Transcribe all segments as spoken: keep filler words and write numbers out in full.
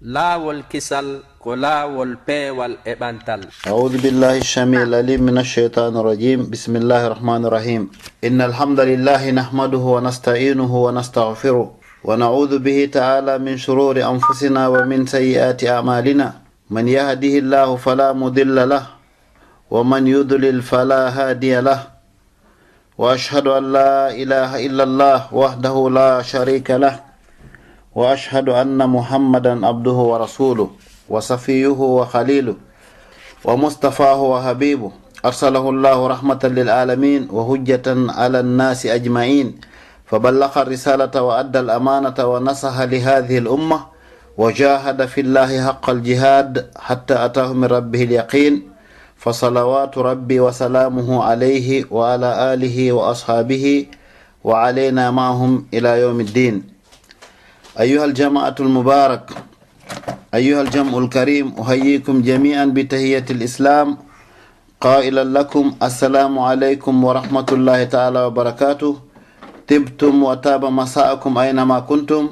Laawol kisal ko laawol peewal e ɓantal. أعوذ بالله السميع العليم من الشيطان الرجيم. بسم الله الرحمن الرحيم. إن الحمد لله نحمده ونستعينه ونستغفره، ونعوذ به تعالى من شرور أنفسنا ومن سيئات أعمالنا. من يهده الله فلا مضل له، ومن يضلل فلا هادي له. وأشهد أن لا إله إلا الله وحده لا شريك له، وأشهد أن محمدا عبده ورسوله، وصفيه وخليله، ومصطفاه وحبيبه، أرسله الله رحمة للعالمين وحجة على الناس أجمعين، فبلغ الرسالة وأدى الأمانة ونصح لهذه الأمة، وجاهد في الله حق الجهاد حتى أتاه من ربه اليقين، فصلوات ربي وسلامه عليه وعلى آله وأصحابه وعلينا معهم إلى يوم الدين. أيها الجماعة المبارك، أيها الجمع الكريم، أحييكم جميعا بتحية الإسلام، قائلا لكم: السلام عليكم ورحمة الله تعالى وبركاته. طبتم وطاب مساءكم أينما كنتم.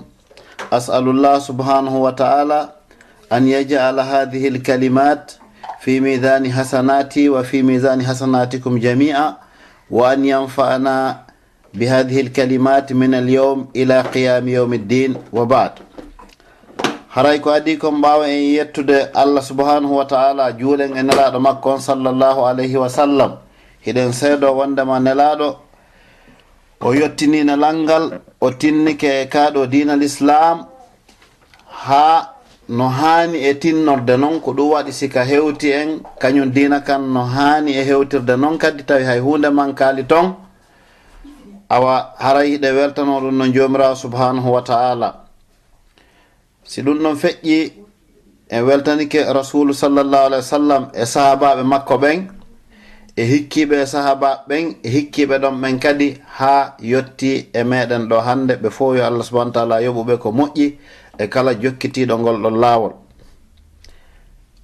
أسأل الله سبحانه وتعالى أن يجعل هذه الكلمات في ميزان حسناتي وفي ميزان حسناتكم جميعا، وأن ينفعنا بهذه الكلمات من اليوم إلى قيام يوم الدين، وبعد. Haray ko adii kon, ɓaawo en yettude Allah subhanahu wa ta'ala, juulen e Nelaaɗo makko on sallallahu alayhi wa sallam, hiɗen seedoo wondema Nelaaɗo o yottinii nelal ngal, o tinnike e kaa ɗoo diina Lislaam, haa no haani e tinnorde non. Ko ɗum waɗi si ka hewti en, kañum diina kan no haani e hewtirde non kadi, tawi hay huunde mankaali ton. Awa, haray hiɗen weltanoo ɗum non Joomiraawo subhanahu wa ta'ala. Si ɗum ɗon feƴƴi, en weltanike Rasuulu sallallahu alayhi wa sallam e sahaabaaɓe makko ɓen, e hikkiiɓe e sahaabaaɓe ɓen, e hikkiiɓe ɗon ɓen kadi, haa yotti e meɗen ɗo hannde. Ɓe fof yo Allah subhanahu wa ta'ala yoɓu ɓe ko moƴƴi e kala jokkitiiɗo ngol ɗon laawol.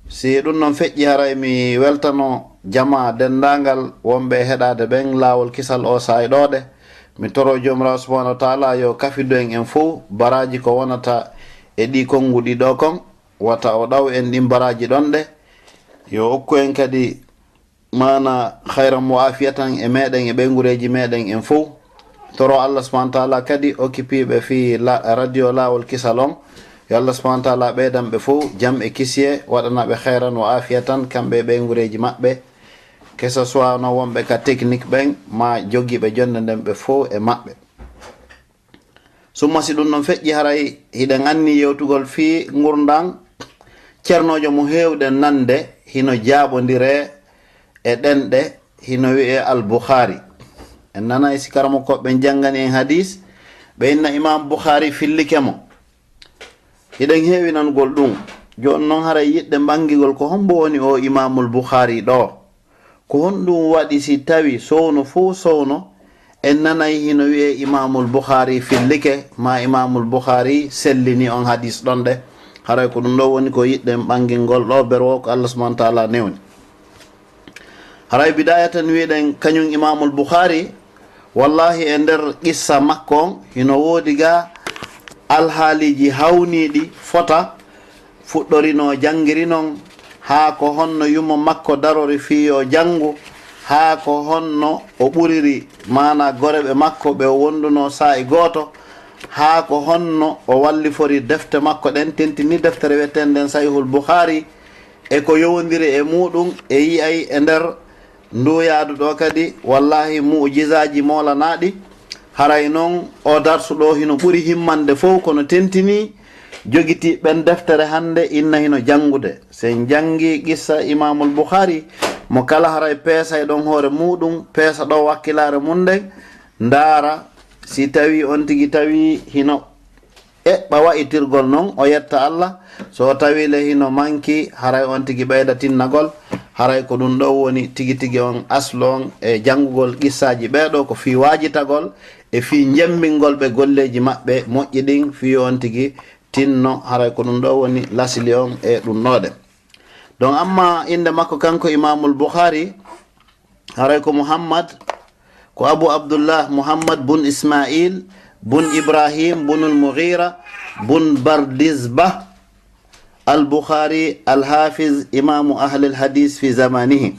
Si ɗum ɗon feƴƴi, haray mi weltano jamaa denndaangal wonɓe e heɗaade ɓen laawol kisal o saayɗoode. Mi toro Joomiraawo subhanahu wa ta'ala yo kafidu en en fof baraaji ko wonata e ɗi konnguɗi ɗo kon, wata o ɗaw en ɗin baraaji ɗon ɗe. Yo okku en kadi maana khayran wa afiyatan e meɗen e ɓeyngureeji meɗen en fof. Toro Allah subhanahu wa ta'ala kadi okkipiiɓe fii la-, radio Laawol Kisal on. Yo Allah subhanahu wa ta'ala ɓeydan ɓe fof jam e kisiye, waɗana ɓe khayran wa afiyatan, kamɓe e ɓeyngureeji maɓɓe. Que ce soit no wonɓe ka technique ɓen, ma jogiiɓe jonnde nden, ɓe fof e maɓɓe. Summa si ɗum ɗon feƴƴi, haray hiɗen anni yewtugol fii ngurndan cernoojo mo heewɗen nande, hino jaaɓondire e ɗenɗe, hino wi'ee Al-Bukhaari. En nanay si karamokooɓe ɓen janngani en hadiis, ɓe inna Imaam Bukhaari fillike mo. Hiɗen heewi nanugol ɗum. Jooni non, haray yiɗde ɓangigol ko hombo woni o Imaamul Bukhaari ɗo? Ko honɗum waɗi si tawi sowno fow sowno en nanay hino wi'ee Imaamul Bukhaari fillike, ma Imaamul Bukhaari sellini on hadiis ɗon ɗe? Haray ko ɗum ɗo woni ko yiɗɗen ɓangingol ɗo, berwo ko Allah subhanahu wa ta'ala newni. Haray bidaaya tan wi'ɗen kañum Imaamul Bukhaari, wallahi e nder qissa makko on hino woodi ga alhaaliiji hawniiɗi fota, fuɗɗorinoo janngiri non, haa ko honno yumma makko darori fii yo janngu, haa ko honno o ɓuriri maanaa goreɓe makko ɓe o wondunoo saa'i gooto, haa ko honno o wallifori defte makko ɗen, tentini deftere wi'eteende nden Sahihul Bukhaari, e ko yowondiri e muuɗum, e yi'ay e nder nduu yaadu ɗo kadi, wallahi, mu'jizaaji moolanaaɗi. Haray non, o darsu ɗo hino ɓuri himmande fow, kono tentinii jogitii ɓen deftere hannde, inna hino janngude. Si en janngii qissa Imaamul Bukhaari, mo kala haray peesay ɗon hoore muuɗum, peesa ɗo wakkilaare mum nden, ndaara si tawii on tigi tawii hino eɓɓa wa'itirgol non, o yetta Allah. So o tawii le hino manki, haray on tigi ɓeyda tinnagol. Haray ko ɗum ɗo woni tigi tigi on aslu on e janngugol qissaaji ɓee ɗo, ko fii waajitagol e fii jemmbingol ɓe golleeji maɓɓe moƴƴi ɗin, fii on tigi tinno. Haray ko ɗum ɗo woni lasli on e ɗum ɗo ɗe. Donc, amma innde makko kanko Imaamul Bukhaari, haray ko Muhammad, ko Abu Abdullah Muhammad bun Ismail bun Ibrahim bunul Mughira bun Bardizbah Al-Bukhari, Al-Hafiz, Imamu Ahlil Hadis fi zamanihi.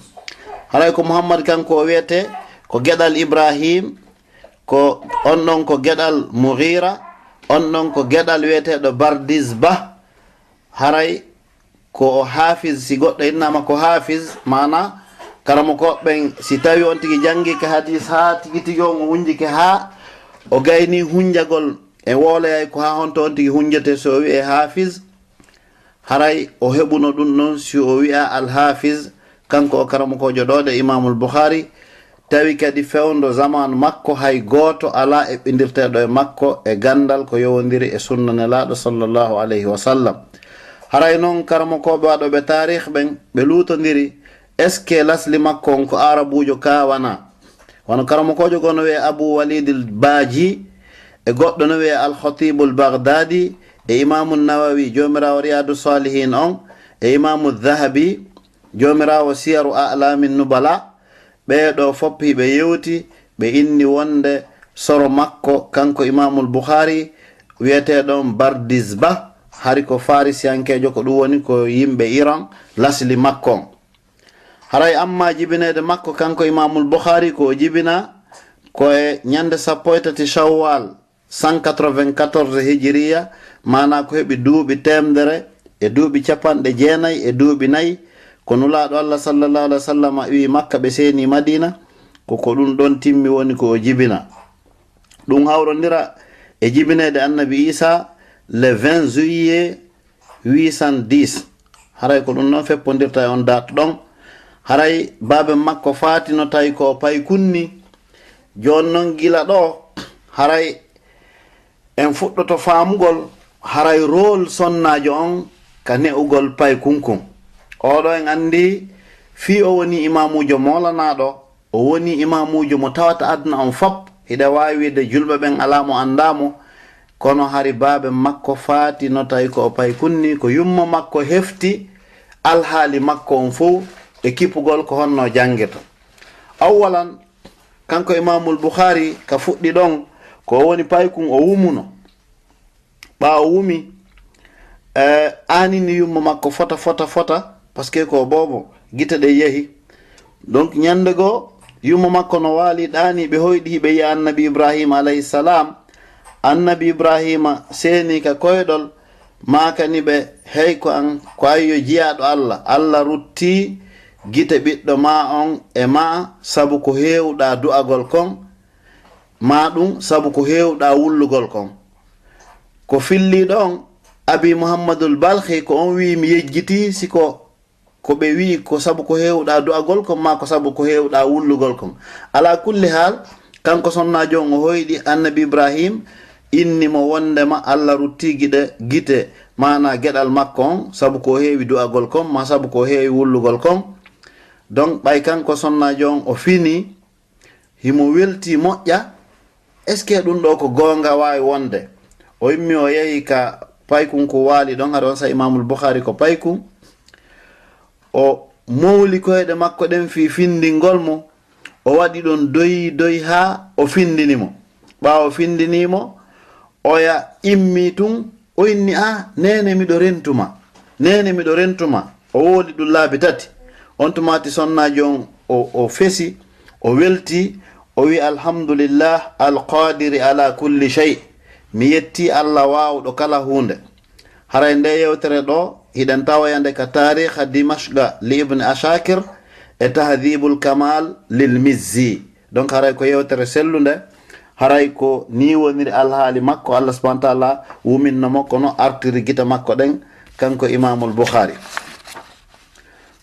Haray ko Muhammad kanko o wiyete, ko geɗal Ibrahim, ko on ɗon ko geɗal Mughira, on ɗon ko geɗal wiyeteeɗo Bardizba. Haray ko o Hafiz, si goɗɗo innama ko Hafiz, maana karamokooɓe ɓen, si tawi on tigi janngi ka hadis haa tigi tigi on o hunjike haa o gayni hunjagol e wooloyay ko haa honto on tigi hunjete so o wi'e Hafiz, haray o heɓuno ɗum ɗon si o wi'a Al-Hafiz, kanko o karamokoojo ɗo de Imamul Bukhari, tawi kadi fewndo zamanu makko hay gooto alaa eɓɓindirteeɗo e makko e ganndal ko yowondiri e sunna Nelaaɗo sallallahu alayhi wa sallam. Haray non karamokooɓe waɗooɓe taarih ɓen, ɓe luutondiri, est-ce que lasli makko on ko Arabuujo ka wana? Wano karamokoojo goo no wi'e Abu Walid al-Baji, e goɗɗo no wi'e Al-Khatib al-Baghdadi, e Imamu Nawawi, joomiraawo Riyadu Salihin on, e Imamu Dhahabi, joomiraawo Siyaru A'lamin Nubala, ɓee ɗoo fof hiɓe yewti, ɓe inni wonde soro makko, kanko Imamul Bukhari, wiyeteeɗo on Bardizba, hari ko Farisiyankeejo, ko ɗum woni ko yimɓe Iran, lasli makko on. Haray amma jibineede makko, kanko Imamul Bukhari, ko o jibina ko e ñande sappo e tati Shawwal, cent quatre-vingt-quatorze Hijiriya, maanaa ko heɓi duuɓi teemdere e duuɓi capanɗe jeenay e duuɓi nay, ko Nulaaɗo Allah sallallahu alaihi wa sallam wi'i Makka ɓe seeni Madina, ko ko ɗum ɗon timmi woni ko o jibina. Ɗum hawrondira e jibineede Annabi Isa le vingt juillet huit cent dix. Haray ko ɗum ɗon feppondirta e on date ɗon. Haray baaben makko faatino tawi ko o paykun ni. Jooni non gila ɗo, haray en fuɗɗoto faamugol haray rôle sonnaajo on ka ne'ugol paykun kun. Oɗo en anndi fii o woni imaamuujo moolanaaɗo, o woni imaamuujo mo tawata aduna on fop, hiɗa waawi wi'ude julɓe ɓen alaa mo anndaa mo, kono hari baaben makko faatino tawi ko o paykun ni, ko yumma makko hefti alhaali makko on fow e kippugol ko honno janngirta. Awwalan, kanko Imaamul Bukhari ka fuɗɗi ɗon, ko o woni paykun o wumuno. Ɓaawo wumi, eh, aanini yumma makko fota, fota, fota, parce que ko boobo, gite ɗen yahi. Donc, ñande goo, yumma makko no waali ɗaani, ɓe hoyɗi, hiɓe yi'a Annabi Ibrahim alayhi salam. Annabi Ibrahima seeni ka koyɗol, maakani ɓe, "Hey ko an, ko an yo jiyaaɗo Allah, Allah ruttii gite ɓiɗɗo maa on e maa, sabu ko heewɗaa du'agol kon, maa ɗum sabu ko heewɗaa wullugol kon." Ko filliiɗo on, Abi Muhammadul Balkhi, ko on wi'i, "Mi yejjitii si ko, ko ɓe wi'i ko sabu ko heewɗaa du'agol kon, maa ko sabu ko heewɗaa wullugol kon." Alaa kulli haal, kanko sonnaajo on o hoyɗi Annabi Ibrahim, inni mo wondema Allah ruttii giɗe, gite, maanaa geɗal makko on, sabu ko o heewi du'agol kon, maa sabu ko o heewi wullugol kon. Donc, ɓay kanko sonnaajo on o fini, himo weltii moƴƴa, est-ce que ɗum ɗoo ko goonga waawi wonde? O immi o yehi ka paykun ko waali ɗon, haɗa on sa Imaamul Bukhari ko paykun. O mowli koyɗe makko ɗen fii findingol mo, o waɗi ɗon doyi doyi haa o findini mo. Ɓaawo o findinii mo, oya immi tun, o inni, "Ah, neene, miɗo rentu ma. Neene, miɗo rentu ma." O wowli ɗum laabi tati. On tumaati sonnaajo on o, o fesi, o welti, o wi, "Alhamdulillah, alqadiri ala kulli shay." Mi yetti Allah waawɗo kala huunde. Haray nde yewtere ɗo, hiɗen tawoya nde ka Taariikha Dimashqa li Ibn Asakir e Tahdhibul Kamal lil Mizzi. Donc, haray ko yewtere sellunde, haray ko nii woniri alhaali makko, Allah subhanahu wa ta'ala wuminno mo, kono artiri gite makko ɗen, kanko Imaamul Bukhari.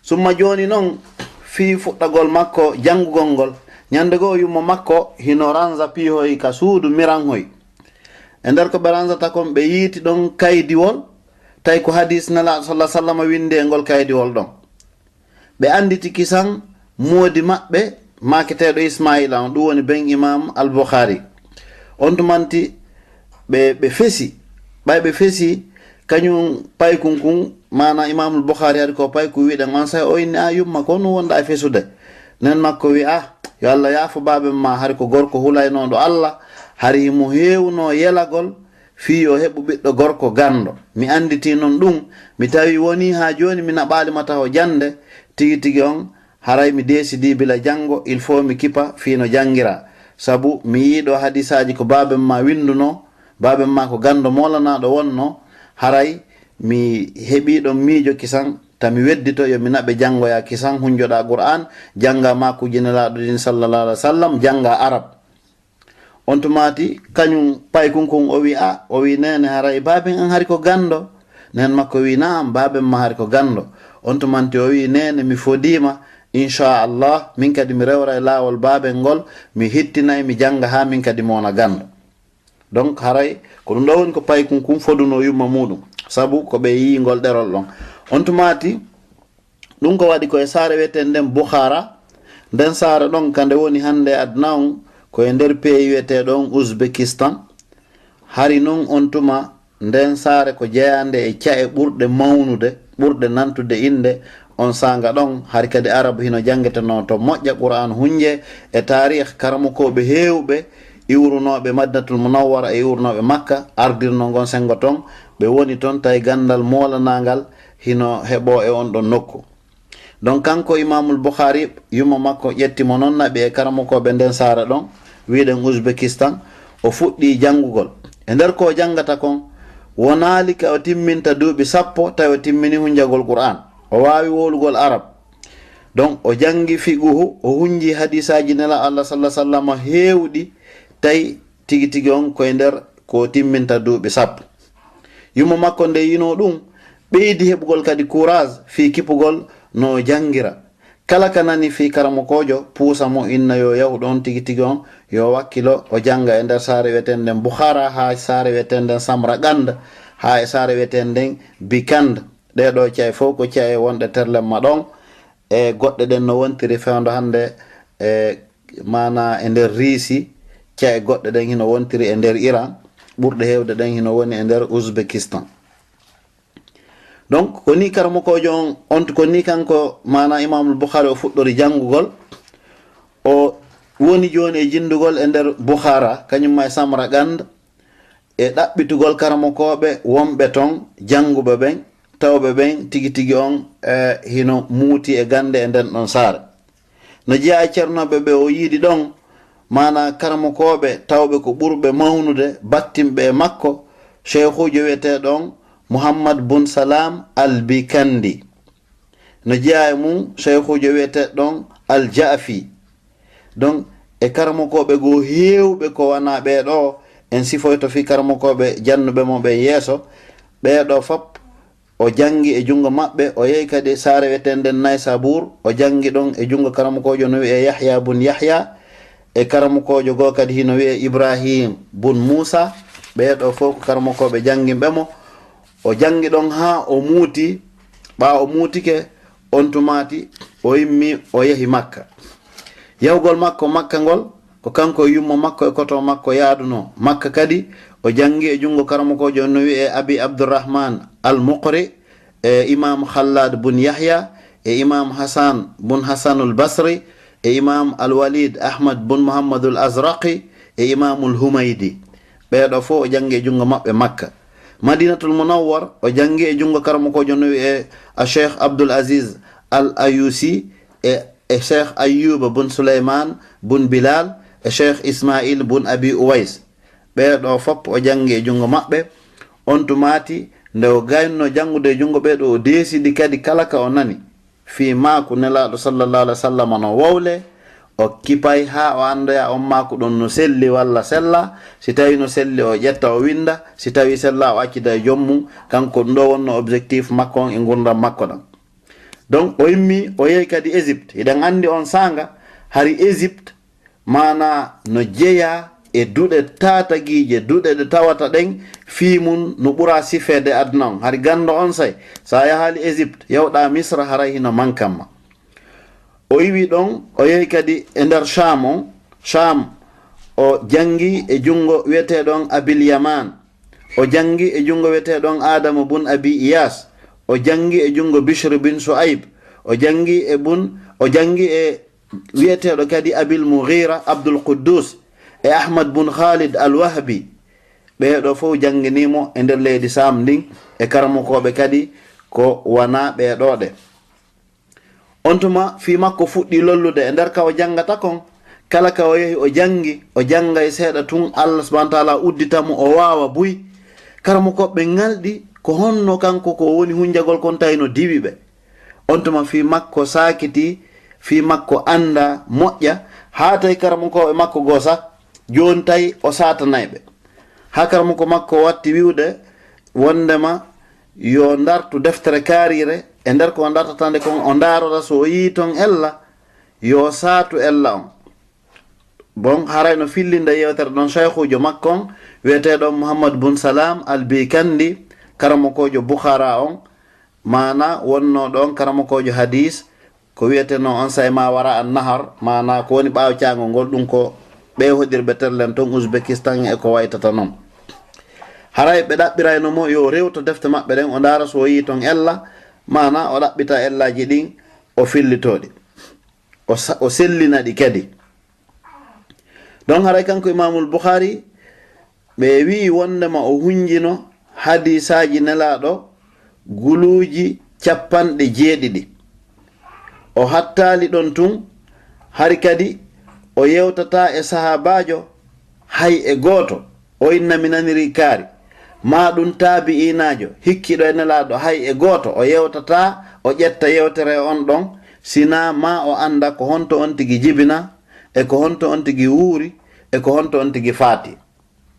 Summa jooni non, fii fuɗɗagol makko janngugol ngol, ñande goo yumma makko hino ranza piihoy ka suudu miranhoy. E nder ko ɓe ranzata kon, ɓe yiiti ɗon kaydiwol, tawi ko hadiis Nelaaɗo sallallahu alaihi wasallam windi e ngol kaydiwol ɗon. Ɓe annditi kisan moodi maɓɓe, maaketeeɗo Ismaila on, ɗum woni ben Imam Al-Bukhari. On tumanti ɓe, ɓe fesi, ɓay ɓe fesi, kañum paykun kun, maana Imamul Bukhari hari ko paykun wiɗen on, say o inni, "A yumma, ko nu wonɗa e fesude?" Nen makko wi, "Ah, yo Allah yaafo baaben ma, hari ko gorko hulaynooɗo Allah, hari himo heewno yelagol, fii yo heɓu ɓiɗɗo gorko ganndo. Mi annditi non ɗum, mi tawi wonii haa jooni mi naɓaali ma taho jannde, tigi tigi on, haray mi deesidi bila janngo, il faut mi kipa fii no janngira. Sabu mi yi'ii ɗoo hadisaaji ko baaben ma winndunoo, baaben ma ko ganndo moolanaaɗo wonnoo, haray mi heɓii ɗon miijo kisan, ta mi weddito yo mi naɓe janngoya kisan, hunjoɗaa Qur'aan, janngaa maakuuji Nelaaɗo ɗin sallallahu alaihi wasallam, janngaa Arab. On tumaati, kañum paykun kun o wi'i, a, o wi'i, "Neene, haray baaben an hari ko ganndo?" Neen makko wi'i, "Na'am, baaben ma hari ko ganndo." On tumanti o wi'i, "Neene, mi fodiima, inchallah, min kadi mi rewra e laawol baaben ngol, mi hittinay, mi jannga haa min kadi mi wona ganndo." Donc, haray ko ɗum ɗoo woni ko paykun kun fodunoo yumma muuɗum, sabu ko ɓe yi'i ngol ɗerol ɗon. On tumaati, ɗum ko waɗi ko e saare wi'eteende nden Bukhara. Nden saare ɗon ka nde woni hannde e aduna on, ko e nder peeyi wi'eteeɗo on Uzbekistan. Hari non on tuma, nden saare ko jeyaande e ca'e ɓurɗe mawnude, ɓurɗe nantude innde. On saanga ɗon, hari kadi Arabu hino janngetenoo to moƴƴa, Qur'aan hunje, e taariikh karamokooɓe heewɓe iwrunooɓe Madinatul Munawwara e iwrunooɓe Makka ardirnoo ngon senngo ton. Ɓe woni ton, tawi ganndal moolanaangal hino heɓoo e on ɗon nokku. Donc, kanko Imaamul Bukhari, yumma makko ƴetti mo non, naɓi e karamokooɓe nden saare ɗon, wi'eɗen Uzbekistan, o fuɗɗii janngugol. E nder ko o janngata kon, wonaali ka o timminta duuɓi sappo, tawi o timmini hunjagol Qur'aan. O waawi wowlugol Arab. Donc, o janngi fiqhu, o hunji hadisaaji Nelaaɗo Allah sallallahu alaihi wasallam heewɗi, tawi tigi tigi on ko e nder ko timminta duuɓi sappo. Yumma makko nde yi'unoo ɗum, ɓeydi heɓugol kadi courage fii kipugol no o janngira. Kala ka nani fii karamokoojo, puusa mo, inna yo yahu ɗon tigi tigi on, yo wakkilo, o jannga e nder saare wi'eteende nden Bukhara, haa saare wi'eteende nden Samarqand, haa e saare wi'eteende nden Bikand. Ɗee ɗoo ca'e fof ko ca'e wonɗe terlemma ɗon, e goɗɗe ɗen no wontiri fewndo hannde, e maanaa e nder Riisi, ca'e goɗɗe ɗen hino wontiri e nder Iran, ɓurɗe heewde ɗen hino woni e nder Uzbekistan. Donc, ko nii karamokoojo on, on ko nii kanko, maanaa Imaamul Bukhari, o fuɗɗori janngugol. O woni jooni e jinndugol e nder Bukhara, kañum ma e Samarqand, e ɗaɓɓitugol karamokooɓe wonɓe ton, jannguɓe ɓen, tawɓe ɓen tigi tigi on, e, hino muuti e gannde e nden ɗon saare. No jeyaa e ceernooɓe ɓe o yiidi ɗon, maanaa karamokooɓe tawɓe ko ɓurɓe mawnude, battinɓe e makko, sheykhuujo wi'eteeɗo on Muhammad bun Salam al Bikandi. No jeyaa e mum sheykhuujo wi'eteeɗo on al Jaafi. Donc, e karamokooɓe goo heewɓe ko wanaa ɓee ɗoo, en sifoyto fii karamokooɓe jannuɓe mo ɓen yeeso, ɓee ɗoo fop o janngi e junngo maɓɓe, o yehi kadi saare wi'eteende nden Naysabur, o janngi ɗon e junngo karamokoojo no wi'ee Yahya bun Yahya, e karamokoojo goo kadi hino wi'ee Ibrahim bun Musa, ɓee ɗoo fof ko karamokooɓe jannginɓe mo. O janngi ɗon haa o muuti, ɓaa o muutike, on tumaati o immi, o yehi Makka. Yahugol makko Makka ngol, ko kanko e yumma makko e koto makko yaadunoo. Makka kadi, o janngi e junngo karamokoojo no wi'ee Abi Abdurrahman al Muqri, e Imaam Khallad bun Yahya, e Imaam Hasan bun Hasanul Basri, e Imaam Al Walid Ahmad bun Muhammadul Azraqi, e Imaamul Humaydi. Ɓee ɗoo fof o janngi e junngo maɓɓe Makka. Madinatul Munawwar, o janngi e junngo karamokoojo no wi'ee a Cheikh Abdul Aziz Al Ayusi, e, e Cheikh Ayyuba bun Suleyman bun Bilal, e Cheikh Ismail bun Abi Uwais. Ɓee ɗoo fop o janngi e junngo maɓɓe. On tumaati, nde o gaynuno janngude e junngo ɓee ɗoo, o deesidi kadi kala ka o nani fii maaku Nelaaɗo sallallahu alaihi wasallam no wowle, o kipay haa o anndoya on maaku ɗon no selli walla sella. Si tawi no selli, o ƴetta, o winnda. Si tawi sella, o accida e joom mum. Kanko, ɗum ɗoo wonno objectif makko on e ngurndan makko ɗan. Donc, o immi, o yehi kadi Égypte. Hiɗen anndi on saanga, hari Égypte, maanaa no jeyaa e duɗe taatagiije, duɗe ɗe tawata ɗen, fii mum no ɓura sifeede aduna on. Hari ganndo on say, so a yahaali Égypte, yawɗaa Misra, haray hino mankan ma. O iwi ɗon, o yehi kadi e nder Sham on. Sham, o janngi e junngo wi'eteeɗo on Abil Yaman. O janngi e junngo wi'eteeɗo on Adama bun Abi Iyas. O janngi e junngo Bishr bin Su'aib. O janngi e bun, o janngi e wi'eteeɗo kadi Abil Mughira Abdul Quddus, e Ahmad bun Khalid Al Wahbi. Ɓee ɗoo fof janngini mo e nder leydi Saam ndin, e karamokooɓe kadi ko wanaa ɓee ɗoo ɗe. On tuma fii makko fuɗɗii lollude e nder ka o janngata kon. Kala ka o yehi o janngi, o janngay seeɗa tun, Allah subhaanahu wa taala uddita mo, o waawa buy. Karamokooɓe ŋalɗi, ko honno kanko ko woni hunjagol kon tawi no diwi ɓe. On tuma fii makko saakiti, fii makko annda moƴƴa, haa tawi karamokooɓe makko goo sah, jooni tawi o saatanay ɓe. Haa karamoko makko watti wi'ude wonndema yo ndartu deftere kaariire, e nder ko o ndartata nde kon, o ndaarora so o yii ton ella, yo saatu ella on. Bon, haray no fillinde yewtere ɗon, shaykhuujo makko on, wi'eteeɗo Muhammad bun Salaam al Bikandi, karamokoojo Bukhara on, maana wonnoo ɗon karamokoojo hadiis, ko wi'etenoo on say ma wara an nahar, maana ko woni ɓaawo caangol ngol, ɗum ko ɓee hoɗirɓe terlen ton Uzbekistan e ko waytata non. Haray ɓe ɗaɓɓirayno mo yo rewto defte maɓɓe ɗen, o ndaara so o yii ton ella, maana o ɗaɓɓita ellaaji ɗin, o fillitoo ɗi. O sa-, o sellina ɗi kadi. Ɗon haray kanko Imaamul Bukhari, ɓe wi'i wonndema o hunjino hadiisaaji Nelaaɗo guluuji capanɗe jeeɗiɗi. O hattaali ɗon tun, hari kadi o yewtataa e sahaabaajo hay e gooto, o inna mi nanirii kaari, maa ɗum taabi'iinaajo hikkiiɗo e Nelaaɗo hay e gooto, o yewtataa, o ƴetta yewtere on ɗon, sinaa maa o annda ko honto on tigi jibina, e ko honto on tigi wuuri, e ko honto on tigi faati.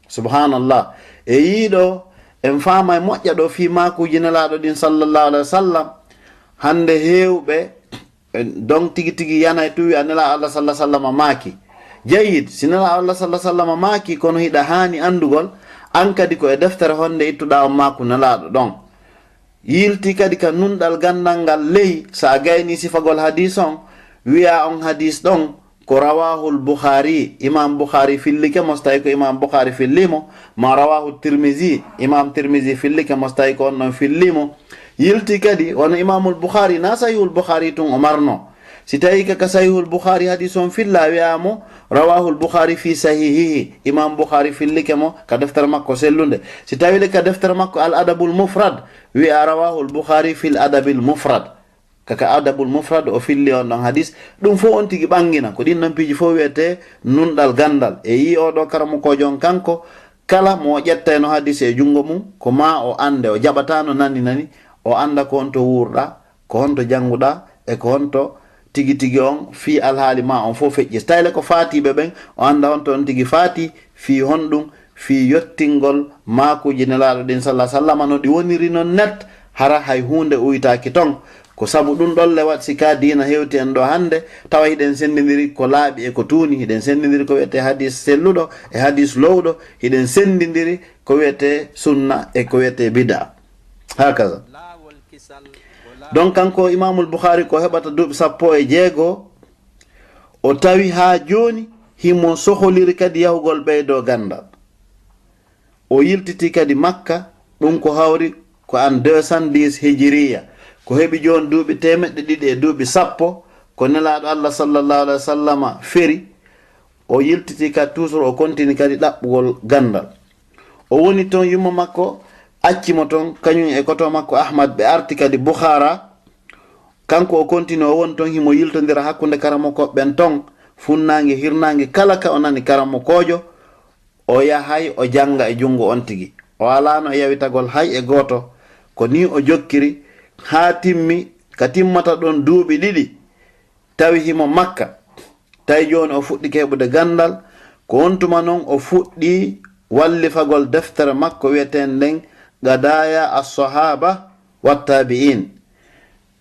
Subhanallah. E yii ɗoo, en faamay moƴƴa ɗoo fii maakuuji Nelaaɗo ɗin sallallahu alaihi wasallam. Hannde heewɓe, en, don tigi tigi yanay tun wi'a Nelaaɗo Allah sallallahu alaihi wasallam maaki. Jayyid, si Nelaaɗo Allah sallallahu alaihi wasallam maaki, kono hiɗa haani anndugol, an kadi ko e deftere honde ittuɗaa on maaku Nelaaɗo ɗon. Yilti kadi ka nunɗal ganndal ngal ley, sa a gaynii sifagol hadiis on, wi'a on hadiis ɗon ko rawahul Bukhari, Imaam Bukhari fillike mo, so tawi ko Imaam Bukhari filli mo, ma rawahu Tirmizi, Imaam Tirmizi fillike mo, so tawi ko on ɗon filli mo. Yilti kadi, wano Imaamul Bukhari, na Sahihul Bukhari tun o marno. Si tawi ka, ka Sahihul Bukhari hadiis on filla, wi'a mo rawahul Bukhari fi sahihihi, Imaam Bukhari fillike mo ka deftere makko sellunde. Si tawi le ka deftere makko Al Adabul Mufrad, wi'a rawahul Bukhari fil Adabil Mufrad. Ka, ka Adabul Mufrad o filli on ɗon hadiis. Ɗum fof on tigi ɓangina. Ko ɗin ɗon piiji fof wi'etee nunɗal ganndal. E yii oo ɗoo karamokoojo on kanko, kala mo o ƴettayno hadiis e junngo mum, ko maa o annde, o jaɓataa no nani nani, o annda ko honto wuurɗaa, ko honto jannguɗaa, e ko honto tigi tigi on fii alhaali maa on fof feƴƴi. So tawi le ko faatiiɓe ɓen, o annda honto on tigi faati, fii honɗum, fii yottingol maakuuji Nelaaɗo ɗin sallallahu alaihi wasallam no ɗi woniri non net, hara hay huunde uytaaki ton. Ko sabu ɗum ɗon le waɗi si ka diina hewti en ɗoo hannde, tawa hiɗen senndindiri ko laaɓi e ko tuuni, hiɗen senndindiri ko wi'etee hadiis selluɗo e hadiis lowɗo, hiɗen senndindiri ko wi'etee sunna e ko wi'etee bid'a. Hakaza. Donc kanko Imaamul Bukhari ko heɓata duuɓi sappo e jeego, o tawi haa jooni himo soholiri kadi yahugol ɓeydoo ganndal. O yiltiti kadi Makka, ɗum ko hawri ko an deux cent dix hijiriya, ko heɓi jooni duuɓi teemeɗɗe ɗiɗi e duuɓi sappo, ko Nelaaɗo Allah sallallahu alaihi wasallama feri. O yiltiti kadi toujours, o kontini kadi ɗaɓɓugol ganndal. O woni ton, yumma makko acci mo ton, kañum e koto makko Ahmad, ɓe arti kadi Bukhara. Kanko o kontini, o woni ton, himo yiltondira hakkunde karamokooɓe ɓen ton, funnaange, hirnaange, kala ka o nani karamokoojo, o yahay, o jannga e junngo on tigi. O alaano e yawitagol hay e gooto. Ko nii o jokkiri haa timmi, ka timmata ɗon duuɓi ɗiɗi, tawi himo Makka. Tawi jooni o fuɗɗike heɓude ganndal, ko on tuma non o fuɗɗii wallifagol deftere makko wi'eteende nden Qadaya as-Sahaba wa Tabi'in.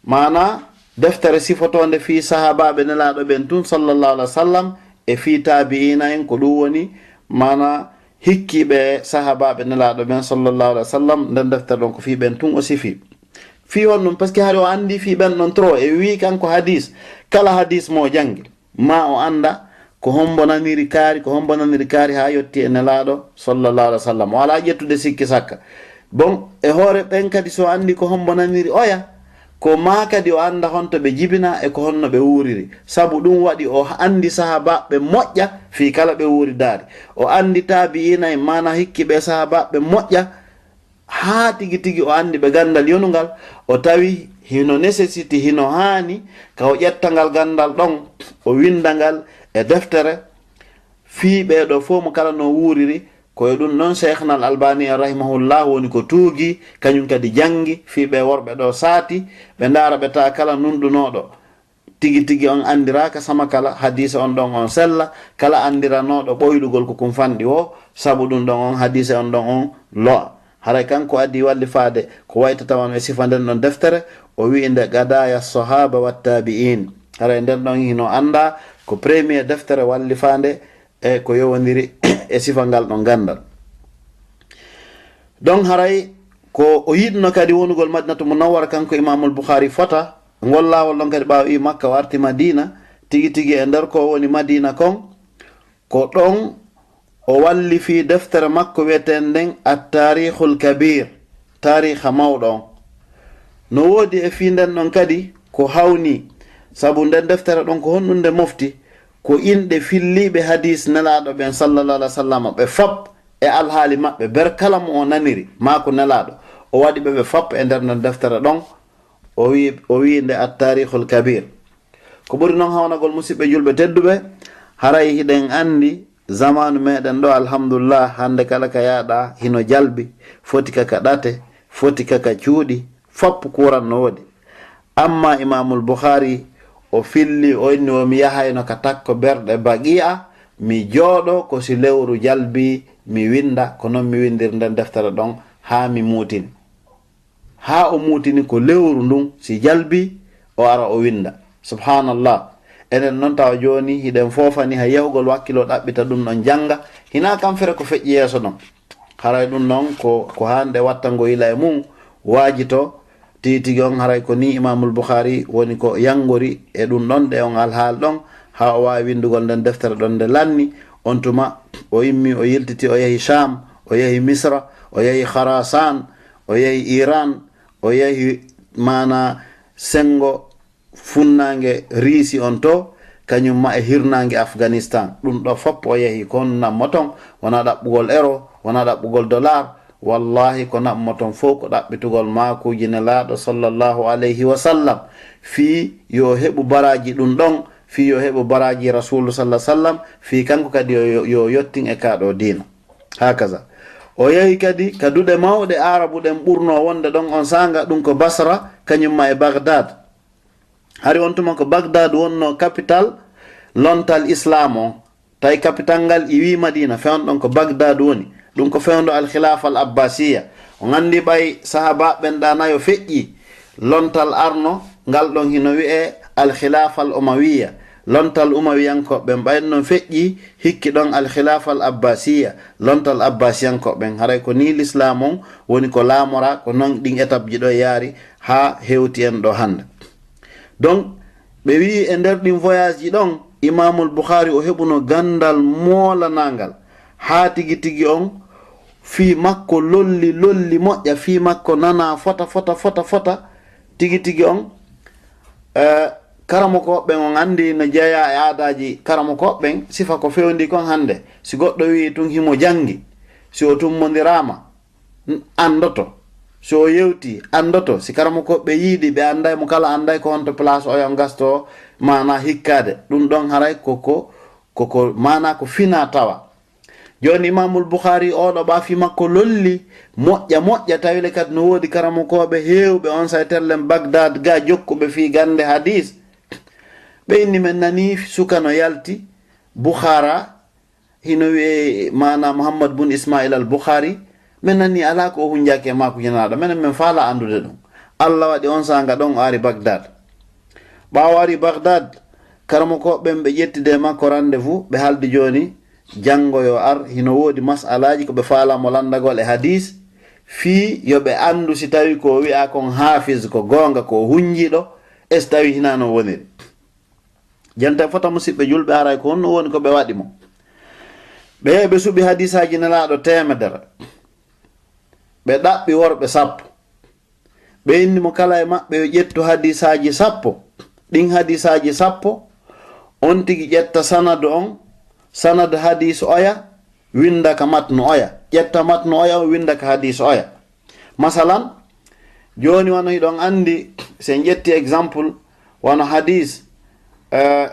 Maana deftere sifotoonde fii sahaabaaɓe Nelaaɗo ɓen tun, sallallahu alaihi wasallam, e fii taabi'iina en, ko ɗum woni maana hikkiiɓe sahaabaaɓe Nelaaɗo ɓen, sallallahu alaihi wasallam, nden deftere ɗon ko fii ɓen tun o sifi. Fii honɗum? Parce que hari o anndi fii ɓen ɗon trop, e wii kanko hadiis, kala hadiis mo o janngi, ma o annda ko hombo naniri kaari, ko hombo naniri kaari haa yotti e Nelaaɗo, sallallahu alaihi wasallam. O alaa ƴettude sikki sakka. Bon, e hoore ɓen kadi, so anndi ko hombo naniri oya, Ko maa kadi o annda honto ɓe jibinaa e ko honno ɓe wuuriri. Sabu ɗum waɗi o anndi sahaabaaɓe moƴƴa fii kala ɓe wuuridaari. O anndi taabi'iina en, maanaa hikkiiɓe sahaabaaɓe moƴƴa, haa tigi tigi o anndi ɓe ganndal yonungal. O tawi hino necessity, hino haani ka o ƴetta ngal ganndal ɗon, o winnda ngal e deftere, fii ɓee ɗoo fow mo kala no wuuriri. Ko e ɗum ɗon Sheikhna Al Albani rahimahullah woni ko tuugi, kañum kadi janngi fii ɓee worɓe ɗoo saati, ɓe ndaara ɓe tawa kala nunɗunooɗo tigi tigi on anndiraaka sama kala hadiise on ɗon on sella, kala anndiranooɗo ɓoylugol ko kum fanɗi woo, sabu ɗum ɗon on hadiise on ɗon on lo'a. Haray kanko adii wallifaade ko wayta tawan e sifa nden ɗon deftere, o wi'i nde Qadaaya Sahaba wa Tabi'in. Haray nden ɗon hino anndaa ko premier deftere wallifaande e ko yowondiri e sifa ngal ɗon ganndal. Ɗon haray ko o yiɗno kadi wonugol Madinatu Munawwara kanko Imaamul Bukhari fota, ngol laawol ɗon kadi ɓaawo iwi Makka o arti Madina, tigi tigi e nder ko woni Madina kon, ko ɗon o wallifii deftere makko wi'eteende nden At-Taarikhul Kabiir, taariikha mawɗo on. No woodi e fii nden ɗon kadi ko hawnii, sabu nden deftere ɗon ko honɗum nde mofti, ko inɗe filliiɓe hadiis Nelaaɗo ɓen sallallahu alaihi wasallam ɓe fop e alhaali maɓɓe, ber kala mo o naniri maaku Nelaaɗo, o waɗi ɓe ɓe fop e nder nden deftere ɗon, o wi, o wi'i nde At-Taarikhul Kabiir. Ko ɓuri non hawnagol, musiɓɓe julɓe tedduɓe, haray hiɗen anndi zamaanu meɗen ɗo, alhamdulillah, hannde kala ka yaaɗa hino jalbi, foti ka ka ɗate, foti ka ka cuuɗi, fop kuuran no woodi. Amma Imaamul Bukhari, o filli, o inni, "Wo mi yahayno ka takko berɗe Baqi'a, mi jooɗo ko si lewru jalbi, mi winnda." Ko non mi winndiri nden deftere ɗon haa mi muutini. Haa o muutini ko lewru ndun, si jalbi, o ara o winnda. Subhanallah. Enen non tawa jooni hiɗen foofani hay yahugol wakkilo ɗaɓɓita ɗum ɗon jannga. Hinaa kam fere ko feƴƴi yeeso ɗon. Haray ɗum ɗon ko, ko haanɗe wattango yila e mum, waajito, tigi tigi on haray ko ni Imaamul Bukhari woni ko yanngori e ɗum ɗon, ɗe on alhaal ɗon, haa o waawi winndugol nden deftere ɗon nde lanni. On tuma o immi, o yiltiti, o yahi Sham, o yahi Misra, o yahi Khurasan, o yahi Iran, o yahi maana senngo funnaange Riisi on to, kañum ma e hirnaange Afganistan. Ɗum ɗo fop o yahi, ko honno naɓmo ton? Wonaa ɗaɓɓugol euro, wonaa ɗaɓɓugol dollar. Wallahi, ko naɓmo ton fow ko ɗaɓɓitugol maakuuji Nelaaɗo sallallahu alayhi wa sallam, fii yo heɓu baraaji ɗum ɗon, fii yo heɓu baraaji Rasuulu sallallahu alaihi wa sallam, fii kanko kadi yo, yo, yo yottin e kaa ɗoo diina. Hakaza. O yahi kadi ka duɗe mawɗe Aarabu ɗen ɓurnoo wonde ɗon on saanga, ɗum ko Basra, kañum ma e Baghdad. Hari on tuma ko Baghdad wonnoo capital lontal Islaam on. Tawi capital ngal iwii Madina, fewndo ɗon ko Baghdad woni. Ɗum ko fewndo Al Khilaafa Al Abbasiya. On anndi ɓay sahaabaaɓe ɓen ɗa nayo feƴƴi, lontal arno ngal ɗon hino wi'ee Al Khilaafa Al Umawiya. Lontal Umawiyankooɓe ɓen ɓay non feƴƴi, hikki ɗon Al Khilaafa Al Abbasiya. Lontal Abbasiyankooɓe ɓen, haray ko nii Lislaam on woni ko laamora, ko non ɗin étape ji ɗo yaari haa hewti en ɗo hannde. Donc, ɓe wi'i e nder ɗin voyage ji ɗon, Imaamul Bukhari o heɓuno ganndal moolanaangal, haa tigi tigi on fii makko lolli, lolli moƴƴa, fii makko nanaa fota, fota, fota, fota, tigi tigi on. Eh, karamokooɓe ɓen on anndi no jeyaa e aadaaji karamokooɓe ɓen, sifa ko fewndi kon hannde. Si goɗɗo wi'i tun himo janngi, si o tummondiraama, n-, anndoto. Si o yewti, anndoto. Si karamokooɓe yiidi, ɓe annday mo kala, annday ko honto place o yon gasto, maana hikkaade. Ɗum ɗon haray ko, ko, ko, ko, maana ko fina tawa. Jooni Imaamul Bukhari, oo ɗo ɓaafi makko lolli, moƴƴa, moƴƴa, tawile kadi no woodi karamokooɓe heewɓe on say tellen Bagdad ga jokkuɓe fii gannde hadiis. Ɓe inni men nani suka no yalti, Bukhara, hino wi'ee maana Muhammad bun Ismail al Bukhari, men nani alaa ko o hunjaaki e maaku janaaɗo, menen men faala anndude ɗum. Allah waɗi on saanga ɗon o ari Bagdad. Ɓaawo ari Bagdad, karamokooɓe ɓen ɓe ƴettide e makko rendez-vous, ɓe haaldi jooni, janngo yo ar, hino woodi mas'alaaji ko ɓe faalaa mo lanndagol e hadiis, fii yo ɓe anndu si tawi ko o wi'aa kon haafiz ko goonga, ko o hunjiiɗo, e si tawi hinaa non woniri. Jenten fota musiɓɓe julɓe, haray ko honno woni ko ɓe waɗi mo? Ɓe, ɓe suɓi hadiisaaji Nelaaɗo teemedere. Ɓe ɗaɓɓi worɓe sappo. Ɓe inni mo kala e maɓɓe yo ƴettu hadisaaji sappo. Ɗin hadisaaji sappo, on tigi ƴetta sanadu on, sanadu hadis oya, winda ka matnu oya. Ƴetta matnu oya on, winda ka hadis oya. Masalan, jooni wano hiɗon anndi, si en ƴetti exemple, wano hadis, eh,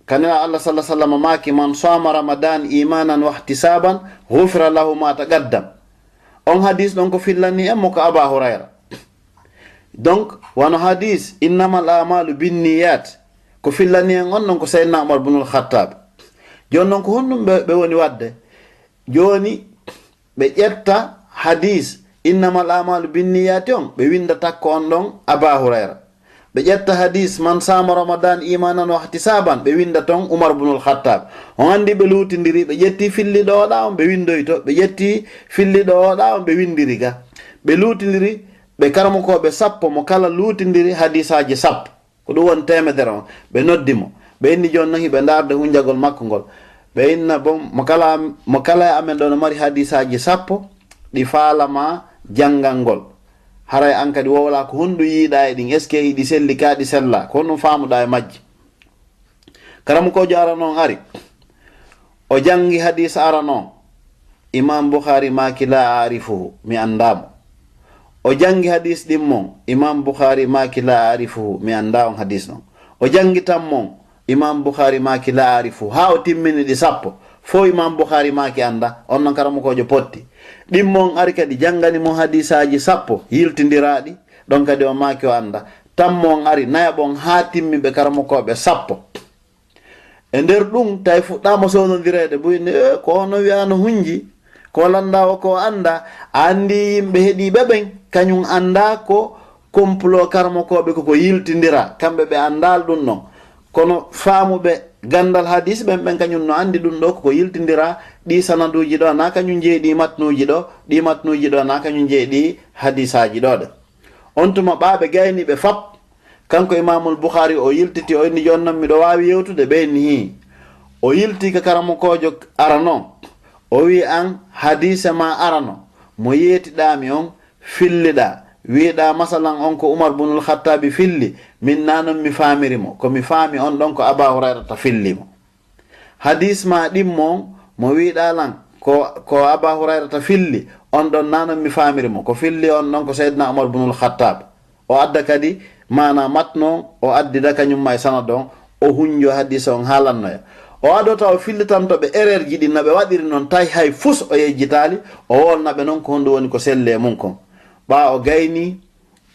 ka Nelaaɗo Allah sallallahu alaihi wasallam maaki, "Man sama Ramadan imanan wa ihtisaban, ghufira lahu ma taqaddam." On hadis ɗon ko fillani en mo ko Aba Hurayra. Donc, wano hadis, "Innamal a'malu binniyat." Ko fillani en on ɗon ko Seydina Umar ibnul Khattab. Jooni non ko honɗum ɓe, ɓe woni waɗde? Jooni ɓe ƴetta hadis, "Innamal a'malu binniyati" on, ɓe winda takko on ɗon Aba Hurayra. Ɓe ƴetta hadis, "Man sama Ramadan imanan wa ihtisaban", ɓe winda ton Umar ibnul Khattab. On anndi ɓe luutindiri, ɓe ƴetti filliɗo oɗa on, ɓe windoyto, ɓe ƴetti filliɗo oɗa on, ɓe windiri ga. Ɓe luutindiri, ɓe karamokooɓe sappo mo kala luutindiri hadisaaji sappo. Ko ɗum woni teemedere on. Ɓe noddi mo. Ɓe inni jooni non hiɓe ndaarde hunjagol makko ngol. Ɓe inna bon, mo kala, mo kala e amen ɗo no mari hadisaaji sappo ɗi faalama janngal ngol. Haray an kadi wowla ko honɗum yiiɗa e ɗin, est-ce que hiɗi selli ka ɗi sella? Ko honɗum faamuɗa e majji? Karamokoojo arano on ari. O janngi hadis arano on. Imam Bukhari maaki la a'rifuhu, mi anndaa mo. O janngi hadis ɗimmon. Imam Bukhari maaki la a'rifuhu, mi anndaa on hadis non. O janngi tammon. Imam Bukhari maaki la a'rifuhu. Haa o timmini ɗi sappo. Fow Imam Bukhari maaki anndaa. On non karamokoojo potti. Ɗimmon ari kadi janngani mo hadisaaji sappo yiltindiraaɗi. Ɗon kadi o maaki o anndaa. Tammon ari, nayaɓon haa timmi ɓe karamokooɓe sappo. E nder ɗum, tawi fuɗɗaama sownondireede, buy ne, "Eh, ko ono wi'ano hunji, ko lannda o ko annda." A anndi yimɓe heɗiiɓe ɓen, kañum annda ko complot karamokooɓe ko ko yiltindira, kamɓe ɓe anndaali ɗum ɗon. Kono faamuɓe ganndal hadis ɓen, ɓen kañum no anndi ɗum ɗo ko ko yiltindira, ɗi sanaduuji ɗo, na kañum jeyi ɗi matnuuji ɗo, ɗi matnuuji ɗo, na kañum jeyi ɗi hadisaaji ɗo ɗe. On tuma ɓaaɓe gayni ɓe fap, Kanko Imaamul Bukhari o yiltiti, o inni, "Jooni non miɗo waawi yewtude?" Ɓe inni, "Hii." O yilti ka karamokoojo arano. O wi'i, "An, hadiise ma arano, mo yeetiɗaa mi on, filliɗaa. Wi'iɗaa masalan on ko Umar bunul Khattabi filli, min naa non mi faamiri mo. Ko mi faami on ɗon ko Aba Hurayrata filli mo." Hadis ma ɗimmo on, mo wi'ɗaa lan ko, ko Aba Hurayrata filli, on ɗon naa non mi faamiri mo. Ko filli on ɗon ko Seydina Umar bunul Khattab. O adda kadi maana matno on, o addida kañum ma e sanad on, o hunjo hadis on haalannoya. O adota o fillitanto ɓe erreur ji ɗin no ɓe waɗiri non, tawi hay fus o yejjitaali, o wolna ɓe non ko honɗum woni ko selli e mun kon. Ɓaa o gayni,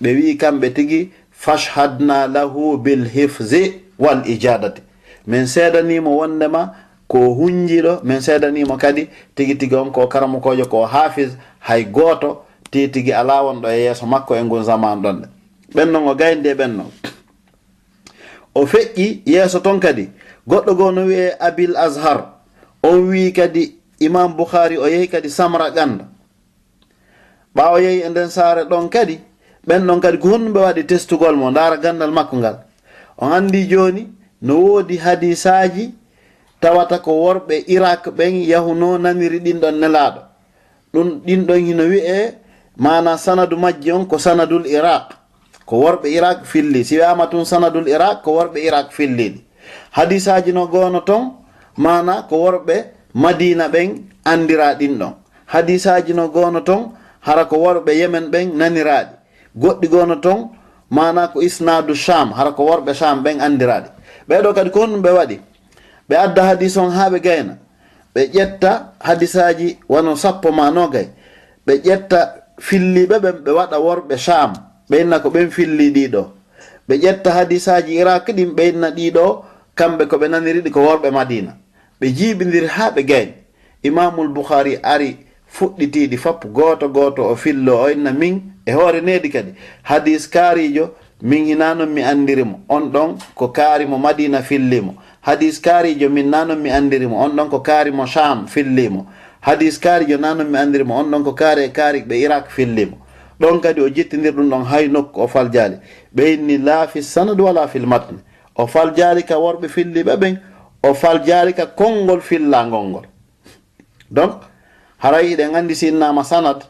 ɓe wi'i kamɓe tigi, "Fashhadna lahu bil hifzi wal ijadati." Min seedanii mo wondema ko hunjiɗo, min seedanii mo kadi tigi tigi on ko karamokoojo, ko hafiz, hay gooto tigi tigi alaa wonɗo e yeeso makko e ngun zaman ɗon. Ɓen non o gayndi e ɓen non. O feƴƴi yeeso ton kadi, goɗɗo goo no wi'ee Abil Azhar, on wi'i kadi Imam Bukhari o yehi kadi Samarqand. Ɓaawo yehi e nden saare ɗon kadi, ɓen ɗon kadi ko honɗum ɓe waɗi testugol mo, ndaara ganndal makko ngal. On anndi jooni no woodi hadisaaji tawata ko worɓe Irak ɓen yahunoo naniri ɗin ɗon Nelaaɗo. Ɗum, ɗin ɗon hino wi'ee, maana sanadu majji on ko sanadul Irak. Ko worɓe Irak filli. Si wi'aama tun sanadul Irak, ko worɓe Irak filli ɗi. Hadisaaji no goono ton, maana ko worɓe Madina ɓen andiraa ɗin ɗon. Hadisaaji no goono ton, hara ko worɓe Yemen ɓen naniraa ɗi. Goɗɗi goono ton, maana ko isnadu Sham, hara ko worɓe Sham ɓen andiraa ɗi. Ɓee ɗoo kadi ko honɗum ɓe waɗi? Ɓe adda hadis on haa ɓe gayna. Ɓe ƴetta hadisaaji wano sappo maa nogay. Ɓe ƴetta filliiɓe ɓen, ɓe waɗa worɓe Sham. Ɓe inna ko ɓen filli ɗii ɗoo. Ɓe ƴetta hadisaaji Irak ɗin, ɓe inna ɗii ɗoo, kamɓe ko ɓe naniri ɗi ko worɓe Madina. Ɓe jiiɓindiri haa ɓe gayni. Imaamul Bukhari ari fuɗɗitii ɗi fop, gooto gooto o fillo, o inna min e hoore needi kadi. Hadis kaariijo, min hinaa non mi andiri mo. On ɗon ko kaari mo Madina filli mo. Hadis kaariijo, min naa non mi andiri mo. On ɗon ko kaari mo Sham filli mo. Hadis kaariijo, naa non mi andiri mo. On ɗon ko kaari e kaari ɓe Irak filli mo. Ɗon kadi o jittindir ɗum ɗon hay nokku o faljaali. Ɓe inni laa fi sanad wala fil matn. O faljaali ka worɓe filliiɓe ɓen, o faljaali ka konngol fillaangol ngol. Donc, haray hiɗen anndi si innaama sanad,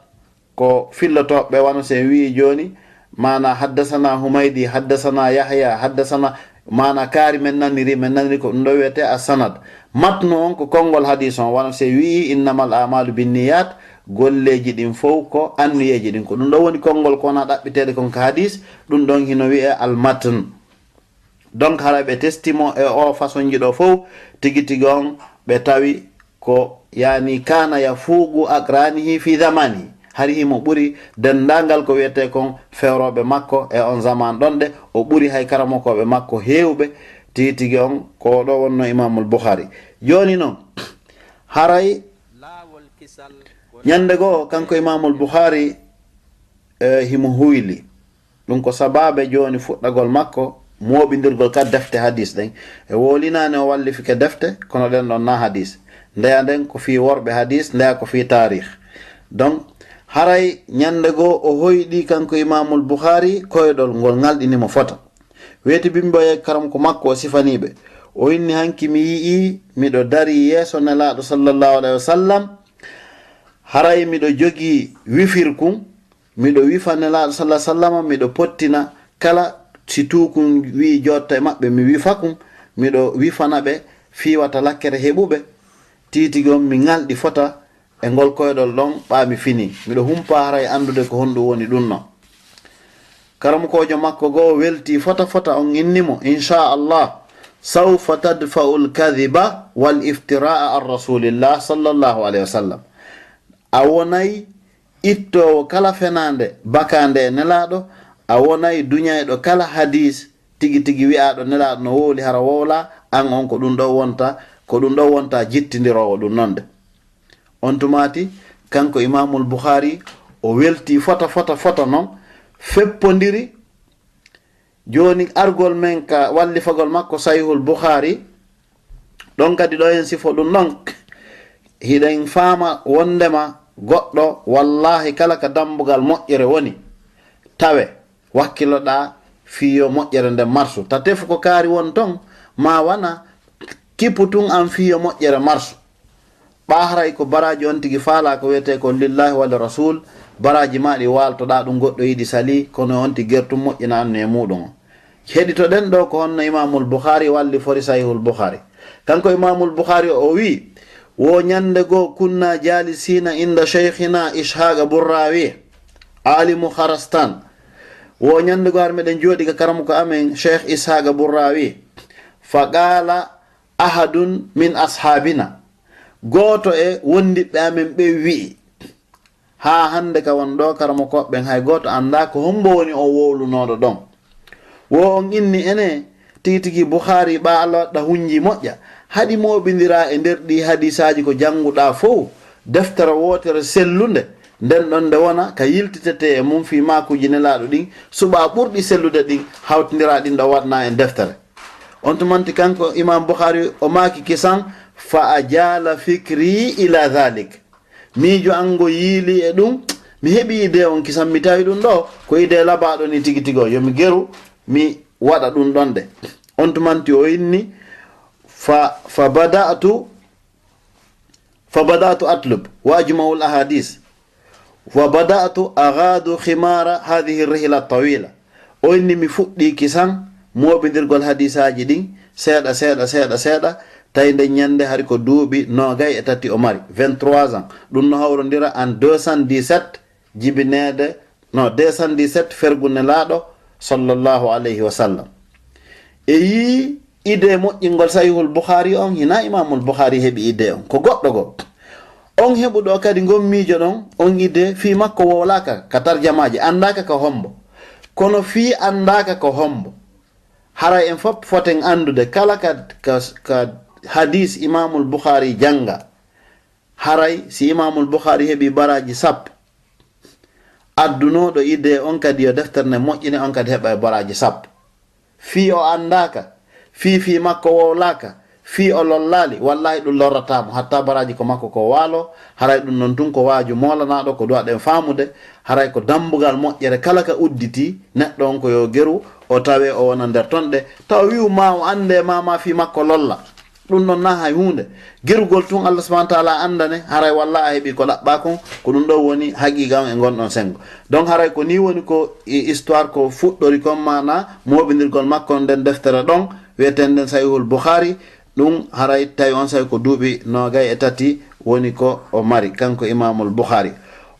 ko fillotooɓe wano si en wi'i jooni, Maana haddasana Humaydi, haddasana Yahya, haddasana, maana kaari men naniri, men naniri, ko ɗum ɗo wiyetee a sanad. Matnu on ko konngol hadis on, wano si wi'i innamal a'malu binniyat, golleeji ɗin fow ko anniyeeji ɗin. Ko ɗum ɗo woni konngol ko wona ɗaɓɓiteede kon ka hadis, ɗum ɗon hino wi'ee al matn. Donc hara ɓe testi mo e o façon ji ɗo fow, tigi tigi on ɓe tawi ko, yani, kana yafuqu aqranihi fi zamani. Hari himo ɓuri denndaangal ko wiyetee kon fewrooɓe makko e on zaman ɗon ɗe, o ɓuri hay karamokooɓe makko heewɓe tigi tigi on. Ko ɗo wonno Imamul Bukhari. Jooni non, haray ñande goo kanko Imamul Bukhari, eh, himo huyli. Ɗum ko sabaabe jooni fuɗɗagol makko mooɓindirgol ka defte hadis ɗen. E woo linaani o wallifike defte, kono ɗen ɗon na hadis. Ndeya nden ko fii worɓe hadis, ndeya ko fii taarih. Donc, haray ñande goo o hoyɗi kanko Imamul Bukhari koyɗol ngol ŋalɗini mo fota. Weeti bimbo e karamoko makko o sifanii ɓe. O inni, hanki mi yi'i miɗo dari yeeso Nelaaɗo sallallahu alayhi wa sallam, haray miɗo jogii wifirkun, miɗo wifa Nelaaɗo sallallahu alayhi wa sallam, miɗo pottina kala si tuukun wi'i jootta e maɓɓe, mi wifa kun, miɗo wifana ɓe fii wata lakkere heɓu ɓe. Tigi tigi on mi ŋalɗi fota e ngol koyɗol ɗon, ɓaa mi fini. Miɗo humpa haray anndude ko honɗum woni ɗum non. Karamokoojo makko goo welti fota fota, on inni mo, "Insha Allah, sawfa tadfa'ul kadhiba wal iftiraa an Rasulillah sallallahu alayhi wa sallam." A wonay ittoowo kala fenaande bakaande e Nelaaɗo, a wonay duñayɗo kala hadis tigi tigi wi'aaɗo Nelaaɗo no wowli hara wowla, an on ko ɗum ɗo wonta, ko ɗum ɗo wonta jittindiroowo ɗum non de. On tumaati, kanko Imaamul Bukhari, o welti fota, fota, fota non, feppondiri. Jooni argol men ka wallifagol makko Sahihul Bukhari, ɗon kadi ɗo en sifo ɗum ɗon, hiɗen faama wondema goɗɗo, wallahi, kala ka dambugal moƴƴere woni, tawe, wakkiloɗaa fii yo moƴƴere nden marsu. Ta tefu ko kaari won ton, ma wana kipu tun an fii yo moƴƴere marsu. Ɓaa haray ko baraaji on tigi faalaa ko wiyetee ko lillahi wali rasul, baraaji maa ɗi waaltoɗaa ɗum goɗɗo yiɗi salii, kono on tigi gertum moƴƴina annu e muuɗum on. Heɗitoɗen ɗo ko honno Imaamul Bukhari wallifori Sahihul Bukhari. Kanko Imaamul Bukhari o wi'i, wo ñande goo kunna jalisina inda shaykhina Ishaqa Burrawi, alimu Kharastan. Wo ñande goo har meɗen jooɗi ka karamoko amen Sheikh Ishaqa Burrawi. Fa qala ahadun min ashabina. Gooto e wondiɓɓe amen ɓen wi'i, haa hannde ka won ɗoo karamokooɓe ɓen, hay gooto anndaa ko hombo woni on wowlunooɗo ɗon. Wo on inni ene, tigi tigi Bukhari, ɓaa Allah waɗɗa hunji moƴƴa, haɗi mooɓindiraa e nder ɗii hadiisaaji ko jannguɗaa fow, deftere wootere sellunde, nden ɗon nde wona ka yiltitetee e mum fii maakuuji Nelaaɗo ɗin, suɓaa ɓurɗi sellude ɗin, hawtindiraa ɗin ɗo waɗnaa en deftere. On tumanti kanko Imam Bukhari o maaki kisan, "Fa ajala fikri ila dhalik." Miijo an ngo yiili e ɗum, mi heɓi idée on kisan, mi tawi ɗum ɗo ko idée labaaɗo ni tigi tigi o, yo mi geru, mi waɗa ɗum ɗon de. On tumanti o inni, "Fa, fa bada'tu, fa bada'tu atlub wa ajma'ul ahadis." "Wa bada'tu aghadu khimara hadhihi rihla tawila." O inni mi fuɗɗii kisan mooɓindirgol hadiisaaji ɗin seeɗa, seeɗa, seeɗa, seeɗa, tawi nden ñande hari ko duuɓi noogay e tati o mari, vingt-trois ans. Ɗum no hawrondira en deux cent dix-sept jibineede, non, deux cent dix-sept fergu Nelaaɗo sallallahu alayhi wa sallam. E yii idée moƴƴingol Sahihul Bukhari on, hinaa Imamul Bukhari heɓi idée on, ko goɗɗo goo. On heɓuɗo kadi ngon miijo ɗon, on idée fii makko wowlaaka ka tarjamaaji, anndaaka ka hombo. Kono fii anndaaka ko hombo, haray en fop foten anndude kala ka, ka, ka hadiis Imamul Bukhari jannga, haray si Imamul Bukhari heɓi baraaji sappo, addunooɗo idée on kadi yo deftere nden moƴƴine, on kadi heɓa e baraaji sappo. Fii o anndaaka, fii fii makko wowlaaka, fii o lollaali, wallahi ɗum lorrataa mo, hatta baraaji ko makko ko waalo, haray ɗum non tun ko waaju moolanaaɗo, ko duwaɗen faamude, haray ko dambugal moƴƴere kala ka udditi, neɗɗo on ko yo geru, o tawe o wona nder ton ɗe, taw wi'u ma o annde ma, ma fii makko lolla. Ɗum ɗon na hay huunde. Gerugol tun Allah subhanahu wa ta'ala anndane, haray walla a heɓi ko ɗaɓɓa kon, ko ɗum ɗon woni haqiqa on e ngon ɗon sengo. Donc haray ko ni woni ko i-, histoire ko fuɗɗori kon, maana mooɓindirgol makko nden deftere ɗon, wi'eten nden Sahihul Bukhari, ɗum haray tawi on say ko duuɓi noogay e tati woni ko o mari, kanko Imamul Bukhari.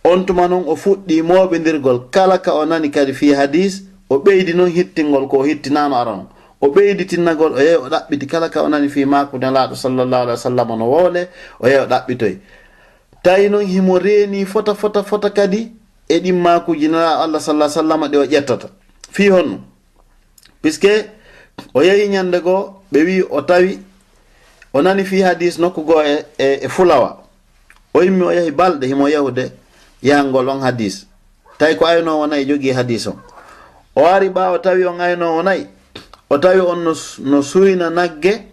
On tuma non o fuɗɗi mooɓindirgol kala ka o nani kadi fii hadis, o ɓeydi non hittingol ko o hittinaano aran on. O ɓeyditinnagol, o yehi o ɗaɓɓiti kala ka o nani fii maaku Nelaaɗo sallallahu alaihi wa sallam no wowle, o yehi o ɗaɓɓitoy. Tawi non himo reeni fota, fota, fota kadi e ɗin maakuuji Nelaaɗo Allah sallallahu alaihi wa sallam ɗi o ƴettata. Fii honno? Puisque o yehi ñande goo, ɓe wi'i o tawi, o nani fii hadis nokku goo e, e, e fulawa. O immi o yehi balɗe himo yahude yahangol on hadis. Tawi ko aynoowo na'i jogii hadis on. O ari ɓaawo tawi on aynoowo na'i. O tawi on no s-, no suyna nagge,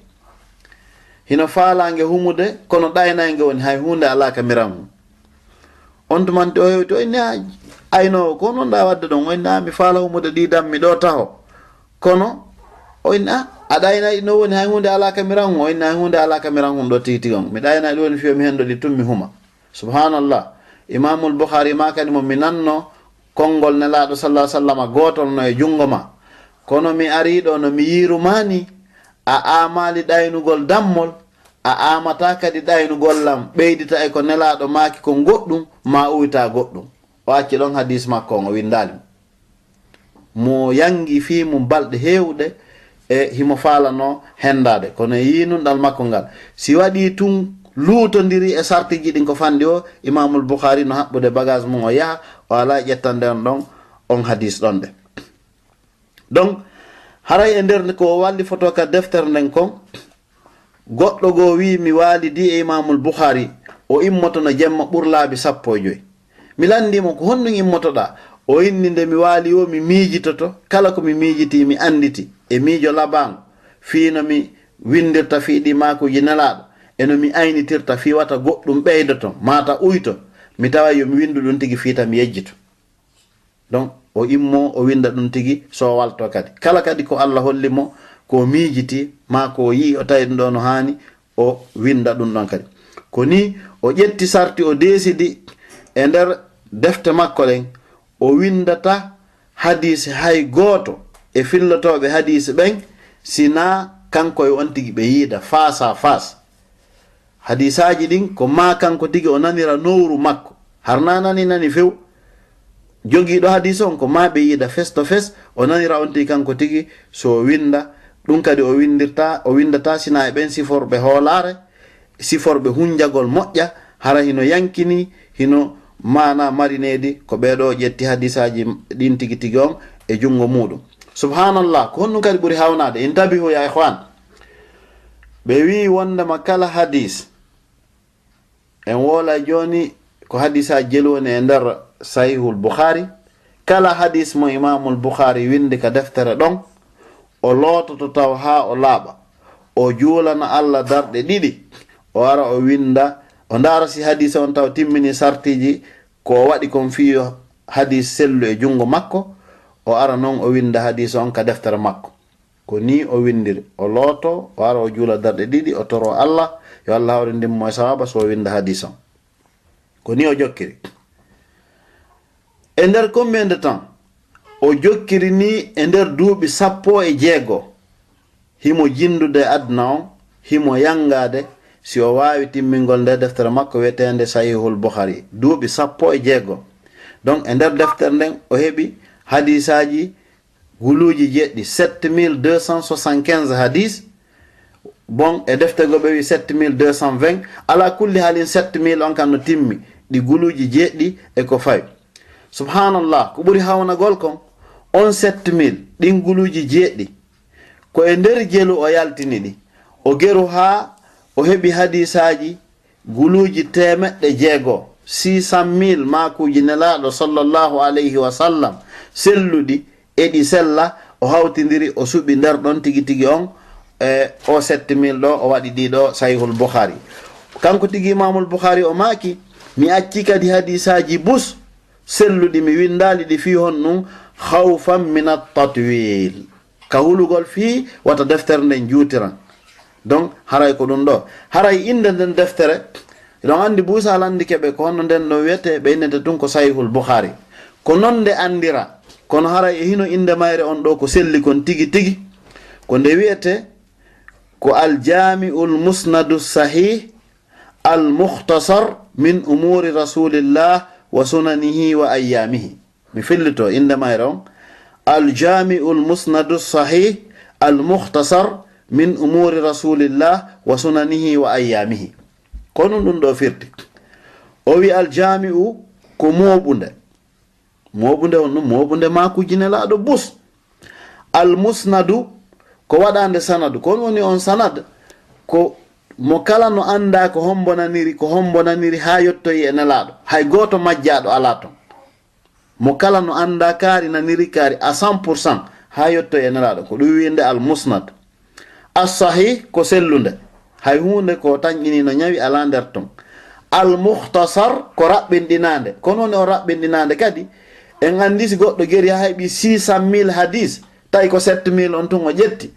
hino faalaa nge humude, kono ɗaynay nge woni, hay huunde alaa ka miran mum. On tumanti o hewti, o inni, "A, aynoowo, ko non ɗa wadde ɗon?" O inni, "A, mi faala humude ɗi dammi ɗo taho." Kono, o inni, "A, a ɗaynay ɗi no woni, hay huunde alaa ka miran mum?" O inni, "Hay huunde alaa ka miran mum ɗo tigi tigi on. Mi ɗaynay ɗi woni fiyo mi hendo ɗi tun mi huma." Subhanallah. Imamul Bukhari ma kadi mo mi nanno konngol Nelaaɗo sallallahu alaihi wa sallam gootol no e junngo ma. Kono mi arii ɗo no mi yiiru ma ni, a aamaali ɗaynugol dammol, a aamataa kadi ɗaynugol lam, ɓeydita e ko Nelaaɗo maaki kon goɗɗum, maa uytaa goɗɗum. O acci ɗon hadis makko on, o winndaali mo. Mo yangi fii mum balɗe heewuɗe, e himo faalano hendaade, kono e yii nunɗal makko ngal, si waɗii tun luutondiri e sartiji ɗin ko fanɗi o, Imamul Bukhari no haɓɓude bagage mum o yaha, o alaa ƴettande on ɗon, on hadis ɗon de. Donc, haray e nder ko o walli foto ka deftere nden kon, goɗɗo goo wi'i, "Mi waalidi e Imamul Bukhari, o immoto no jemma ɓur laabi sappo e joy." Mi lanndii mo, "Ko honɗum immotoɗaa?" O inni, "Nde mi waali o, mi miijitoto, kala ko mi miijitii, mi annditi e miijo labaango, fii no mi winndirta fii ɗi maakuuji Nelaaɗo, e no mi aynitirta fii wata goɗɗum ɓeydoto, maa ta uyto, mi tawa yo mi winndu ɗum tigi fii ta mi yejjito." Donc, o immo, o winnda ɗum tigi, so o walto kadi. Kala kadi ko Allah holli mo, ko o miijiti, maa ko o yi'i, o tawi ɗum ɗo no haani, o winnda ɗum ɗon kadi. Ko ni o ƴetti sarti, o deesidi e nder defte makko ɗen, o winndata hadisi hay gooto e fillotooɓe hadisi ɓen, si naa kanko e on tigi ɓe yiida face à face. Hadisaaji ɗin ko maa kanko tigi o nanira nowru makko. Har na nani nani few. Jogiiɗo hadis on ko maa ɓe yiida face to face, o nanira on tigi kanko tigi so o winnda. Ɗum kadi o winndirta, o winndata sina e ɓen siforɓe hoolaare, siforɓe hunjagol moƴƴa, hara hino yankini, hino maana marineedi, ko ɓee ɗoo ƴetti hadisaaji ɗin tigi tigi on e junngo muuɗum. Subhanallah, ko honɗum kadi ɓuri hawnaade? Intabihu ya ikhwan. Ɓe wi'i wonndema kala hadis, en woolay jooni ko hadisaaji jelu woni e nder Sahihul Bukhari. Kala hadis mo Imamul Bukhari winndi ka deftere ɗon, o loototo taw haa o laaɓa, o juulana Allah darɗe ɗiɗi, o ara o winnda, o ndaara si hadis on taw timmini sartiiji ko o waɗi kon fii yo hadis sellu e junngo makko, o ara non o winnda hadis on ka deftere makko. Ko ni o winndiri, o looto, o ara o juula darɗe ɗiɗi, o toro Allah, yo Allah hawrindin mo e sawaaba so o winnda hadis on. Ko ni o jokkiri. E nder combien de temps? O jokkiri ni e nder duuɓi sappo e jeego. Himo jinndude aduna on, himo yangaade, si o waawi timmingol nde deftere makko wi'eteende Sahihul Bukhari. Duuɓi sappo e jeego. Donc, e nder deftere nden, o heɓi hadisaaji guluuji jeɗɗi, sept mille deux cent soixante-quinze hadis. Bon, e defte goo ɓe wi sept mille deux cent vingt. Ala kulli haalin, sept mille on kan no timmi, ɗi guluuji jeɗɗi e ko fawi. Subhanallah, ko ɓuri hawnagol kon, on sept mille, ɗin guluuji jeɗɗi, ko e nder jelu o yaltini ɗi. O geru haa o heɓi hadisaaji guluuji teemeɗɗe jeego, six cent mille maakuuji Nelaaɗo sallallahu alayhi wa sallam, selluɗi, e ɗi sella, o hawtindiri, o suɓi nder ɗon tigi tigi on, e o sept mille ɗo, o waɗi ɗi ɗo Sahihul Bukhari. Kanko tigi Imamul Bukhari o maaki, "Mi acci kadi hadisaaji bus selluɗi, mi winndaali ɗi fii honɗum, khawfan min at-tatwil." Ka hulugol fii wata deftere nden juutiran. Donc, haray ko ɗum ɗo. Haray innde nden deftere, hiɗon anndi Buusa lanndike ɓe ko honno nden ɗon wiyetee, ɓe innete tun ko Sahihul Bukhari. Ko non nde anndira, kono haray e hino innde mayre on ɗo ko selli kon tigi tigi. Ko nde wiyetee ko Al Jami'ul Musnadu Sahih Al Mukhtasar min Umuri Rasulillah wa Sunanihi wa Ayyamihi. Mi fillito innde mayre on. Al Jami'ul Musnadu Sahih Al Mukhtasar min Umuri Rasulillah wa Sunanihi wa Ayyamihi. Ko ɗum ɗum ɗo firti. O wi Al Jami'u ko mooɓunde. Mooɓunde on ɗum, mooɓunde maakuuji Nelaaɗo bus. Al Musnadu ko waɗaande sanadu. Ko woni on sanad? Ko mo kala no anndaa ko hombo naniri, ko hombo naniri haa yottoyi e Nelaaɗo. Hay gooto majjaaɗo alaa ton. Mo kala no anndaa kaari naniri kaari à cent pour cent haa yottoyi e Nelaaɗo. Ko ɗum wi'inde Al Musnad. As Sahih ko sellunde. Hay huunde ko tanƴinii no ñawi alaa nder ton. Al Mukhtasar ko raɓɓinɗinaande. Ko non o raɓɓinɗinaande kadi. En anndi si goɗɗo geri haa heɓi six cent mille hadis, tawi ko sept mille on tun o ƴetti.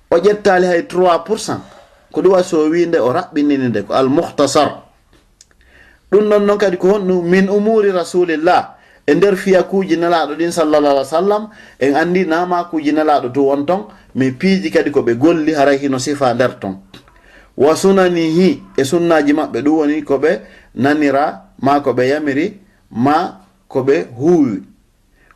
O ƴettaali hay trois pour cent. Ko ɗum waɗi so o wi'inde o raɓɓinɗini nde ko Al Mukhtasar. Ɗum ɗon non kadi ko honɗum? Min umuri Rasulillah. E nder fiyakuuji Nelaaɗo ɗin sallallahu alaihi wasallam, en anndi naamaakuuji Nelaaɗo tun won ton, mi piiji kadi ko ɓe golli haray hino sifaa nder ton. Wa sunanihi, e sunnaaji maɓɓe, ɗum woni ko ɓe nanira, maa ko ɓe yamiri, maa ko ɓe huuwi.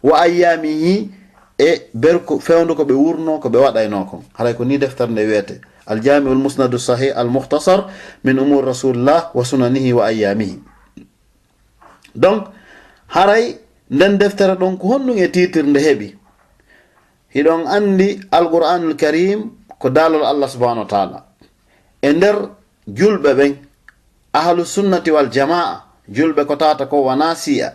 Wa ayyamihi, e berko, fewndo ko ɓe wurno, ko ɓe waɗayno kon. Haray ko ni deftere nde wi'ete. Al Jami'ul Musnadu Sahih Al Mukhtasar min Umur Rasulillah wa Sunanihi wa Ayyamihi. Donc, haray nden deftere ɗon ko honɗum e titre nde heɓi? Hiɗon anndi Al Qur'anul Karim ko daalol Allah subhanahu wa ta'ala. E nder julɓe ɓen, Ahlu Sunnati wal Jamaa, julɓe ko tata ko wanaa Si'a,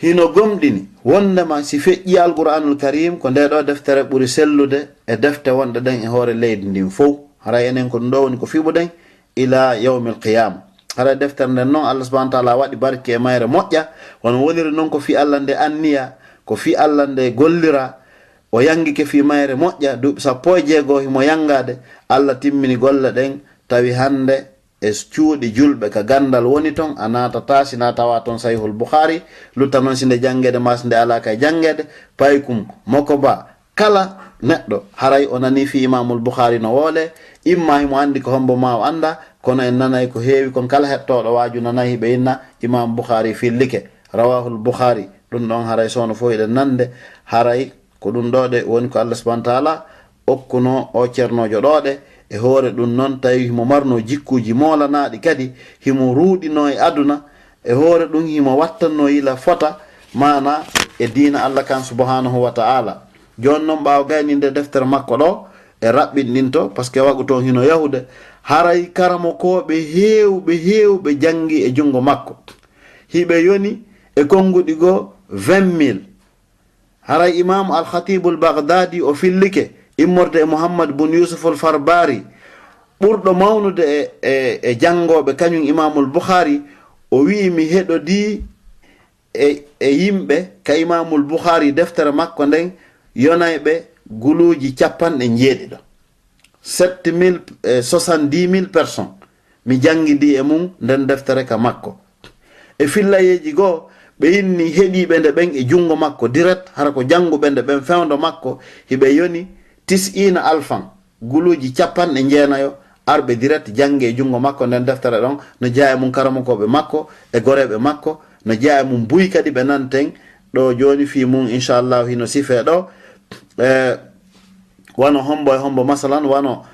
hino gomɗini wondema si feƴƴi Al Qur'anul Karim ko nde ɗo deftere ɓuri sellude e defte wonɗe ɗen e hoore leydi ndin fow. Haray enen ko ɗum ɗo woni ko fiɓuɗen ila yawmil qiyama. Haray deftere nden non Allah subhanahu wa ta'ala waɗi barke e mayre moƴƴa, wano woniri non ko fii Allah nde anniya, ko fii Allah nde gollira, o yangike fii mayre moƴƴa, duuɓi sappo e jeego himo yangaade, Allah timmini golle ɗen, tawi hannde e cuuɗi julɓe ka ganndal woni ton, a naatataa si na tawaa ton Sahihul Bukhari, lutta non si nde janngeede maa si nde alaa kay janngeede, paykum, mokoba, kala neɗɗo, haray o nanii fii Imaamul Bukhari no woole, imma himo anndi ko hombo maa o anndaa, kono en nanay ko heewi kon kala hettooɗo waaju nanay hiɓe inna Imaamu Bukhari fillike, rawahul Bukhari, ɗum ɗon haray soono fof eɗen nande, haray ko ɗum ɗo ɗe woni ko Allah subhanahu wa ta'ala okkuno o ceernoojo ɗo ɗe, e hoore ɗum noon tawi himo marno jikkuuji moolanaaɗi kadi, himo ruuɗino e aduna, e hoore ɗum himo wattanno yila fota, maana e diina Allah kan subhanahu wa ta'ala. Jooni noon ɓaawo gayni nde deftere makko ɗo, e raɓɓinɗinto, parce que waɗu toon hino yahude, haray karamokooɓe heewɓe, heewɓe janngi e junngo makko. Hiɓe yoni e konnguɗi goo vingt mille. Haray Imam Al-Khatibul Baghdadi o fillike immorde e Muhammad bun Yusuf al-Farbari, ɓurɗo mawnude e, e, e janngooɓe, kañum Imamul Bukhari, o wi'i, "Mi heɗodii e, e yimɓe ka Imamul Bukhari deftere makko nden yonayɓe guluuji capanɗe njeeɗiɗo." Sept mille, eh, soixante-dix mille personnes. Mi janngidi e mum nden deftere ka makko. E fillayeeji goo, ɓe inni heɗiiɓe nde ɓen e junngo makko direct, hara ko jannguɓe nde ɓen fewndo makko, hiɓe yoni tis'iina alfan, guluuji capanɗe jeenayo, arɓe direct jannge e junngo makko nden deftere ɗon, no jeyaa e mum karamokooɓe makko e goreeɓe makko, no jeyaa e mum buy kadi ɓe nanten ɗo jooni fii mum, inchallahu, hino sifee ɗo. Eh, wano hombo e hombo, masalan, wano,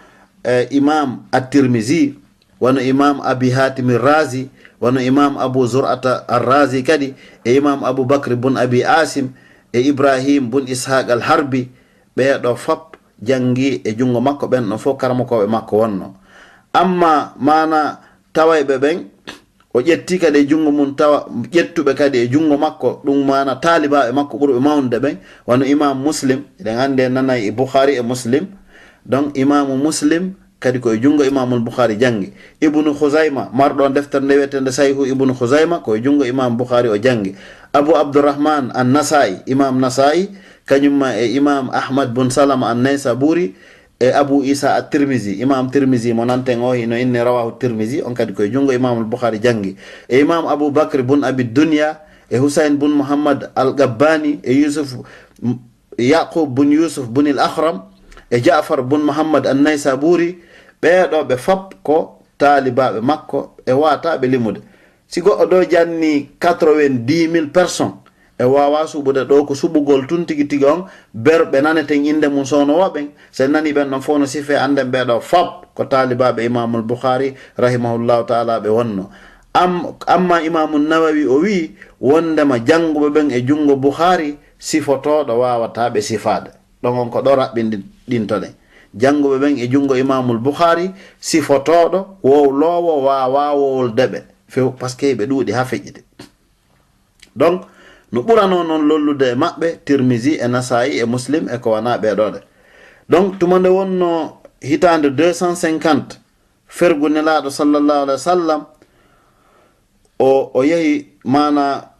eh, Imam At-Tirmizi, wano Imam Abi Hatim Razi, wano Imam Abu Zur'ata Ar-Razi kadi, e Imam Abu Bakr bun Abi Asim, e Ibrahim bun Ishaq Al-Harbi, ɓee ɗo fop janngi e junngo makko, ɓen ɗon fof karamokooɓe makko wonno. Amma maana tawayɓe ɓen, o ƴetti kadi e junngo mum tawa ƴettuɓe kadi e junngo makko, ɗum maana taalibaaɓe makko ɓurɓe mawnude ɓen, wano Imam Muslim, eɗen anndi en nanay e Bukhari e Muslim, donc Imamu Muslim kadi ko e junngo Imamul Bukhari janngi. Ibnu Khuzayma, marɗo on deftere nde wiyeteende Sahihu Ibnu Khuzayma, ko e junngo Imam Bukhari o janngi. Abu Abdurrahman An-Nasa'i, Imam Nasa'i, kañum ma e Imam Ahmad bun Salama An-Naysaburi, e Abu Isa at-Tirmizi, Imam Tirmizi mo nanten o, hino inni rawahu Tirmizi, on kadi ko e junngo Imamul Bukhari janngi. E Imam Abu Bakr bun Abi Dunya, e Husayn bun Muhammad al-Gabbani, e Yusuf, Yaqub bun Yusuf bun al-Akhram, e Ja'far bun Muhammad an-Naysaburi, ɓee ɗoo ɓe fop ko taalibaaɓe makko, e waataa ɓe limude. Si goɗɗo ɗoo janni quatre-vingt-dix mille personnes, e waawaa suɓude ɗoo ko suɓugol tun tigi tigi on, berɓe naneten innde mum sowno wo ɓen. Si en nanii ɓen ɗon fow no sifee, annden ɓee ɗoo fop ko taalibaaɓe Imaamul Bukhari, rahimahullahu ta'ala, ɓe wonno. Am-, amma Imaamu Nawawi o wi'i, wondema jannguɓe ɓen e junngo Bukhari, sifotooɗo waawataa ɓe sifaade. Ɗon on ko ɗoo raɓɓinɗintoɗen. Jannguɓe ɓen e junngo Imaamul Bukhari, sifotooɗo, wowloowo, waawaa wowlde ɓe few, parce que ɓe ɗuuɗi haa feƴƴiti. Donc, no ɓuranoo non lollude e maɓɓe, Tirmizi e Nasaa'i e Muslim e ko wanaa ɓee ɗoo ɗe. Donc, tuma nde wonno hitaande deux cent cinquante, fergu Nelaaɗo sallallahu alayhi wa sallam, o, o yehi maana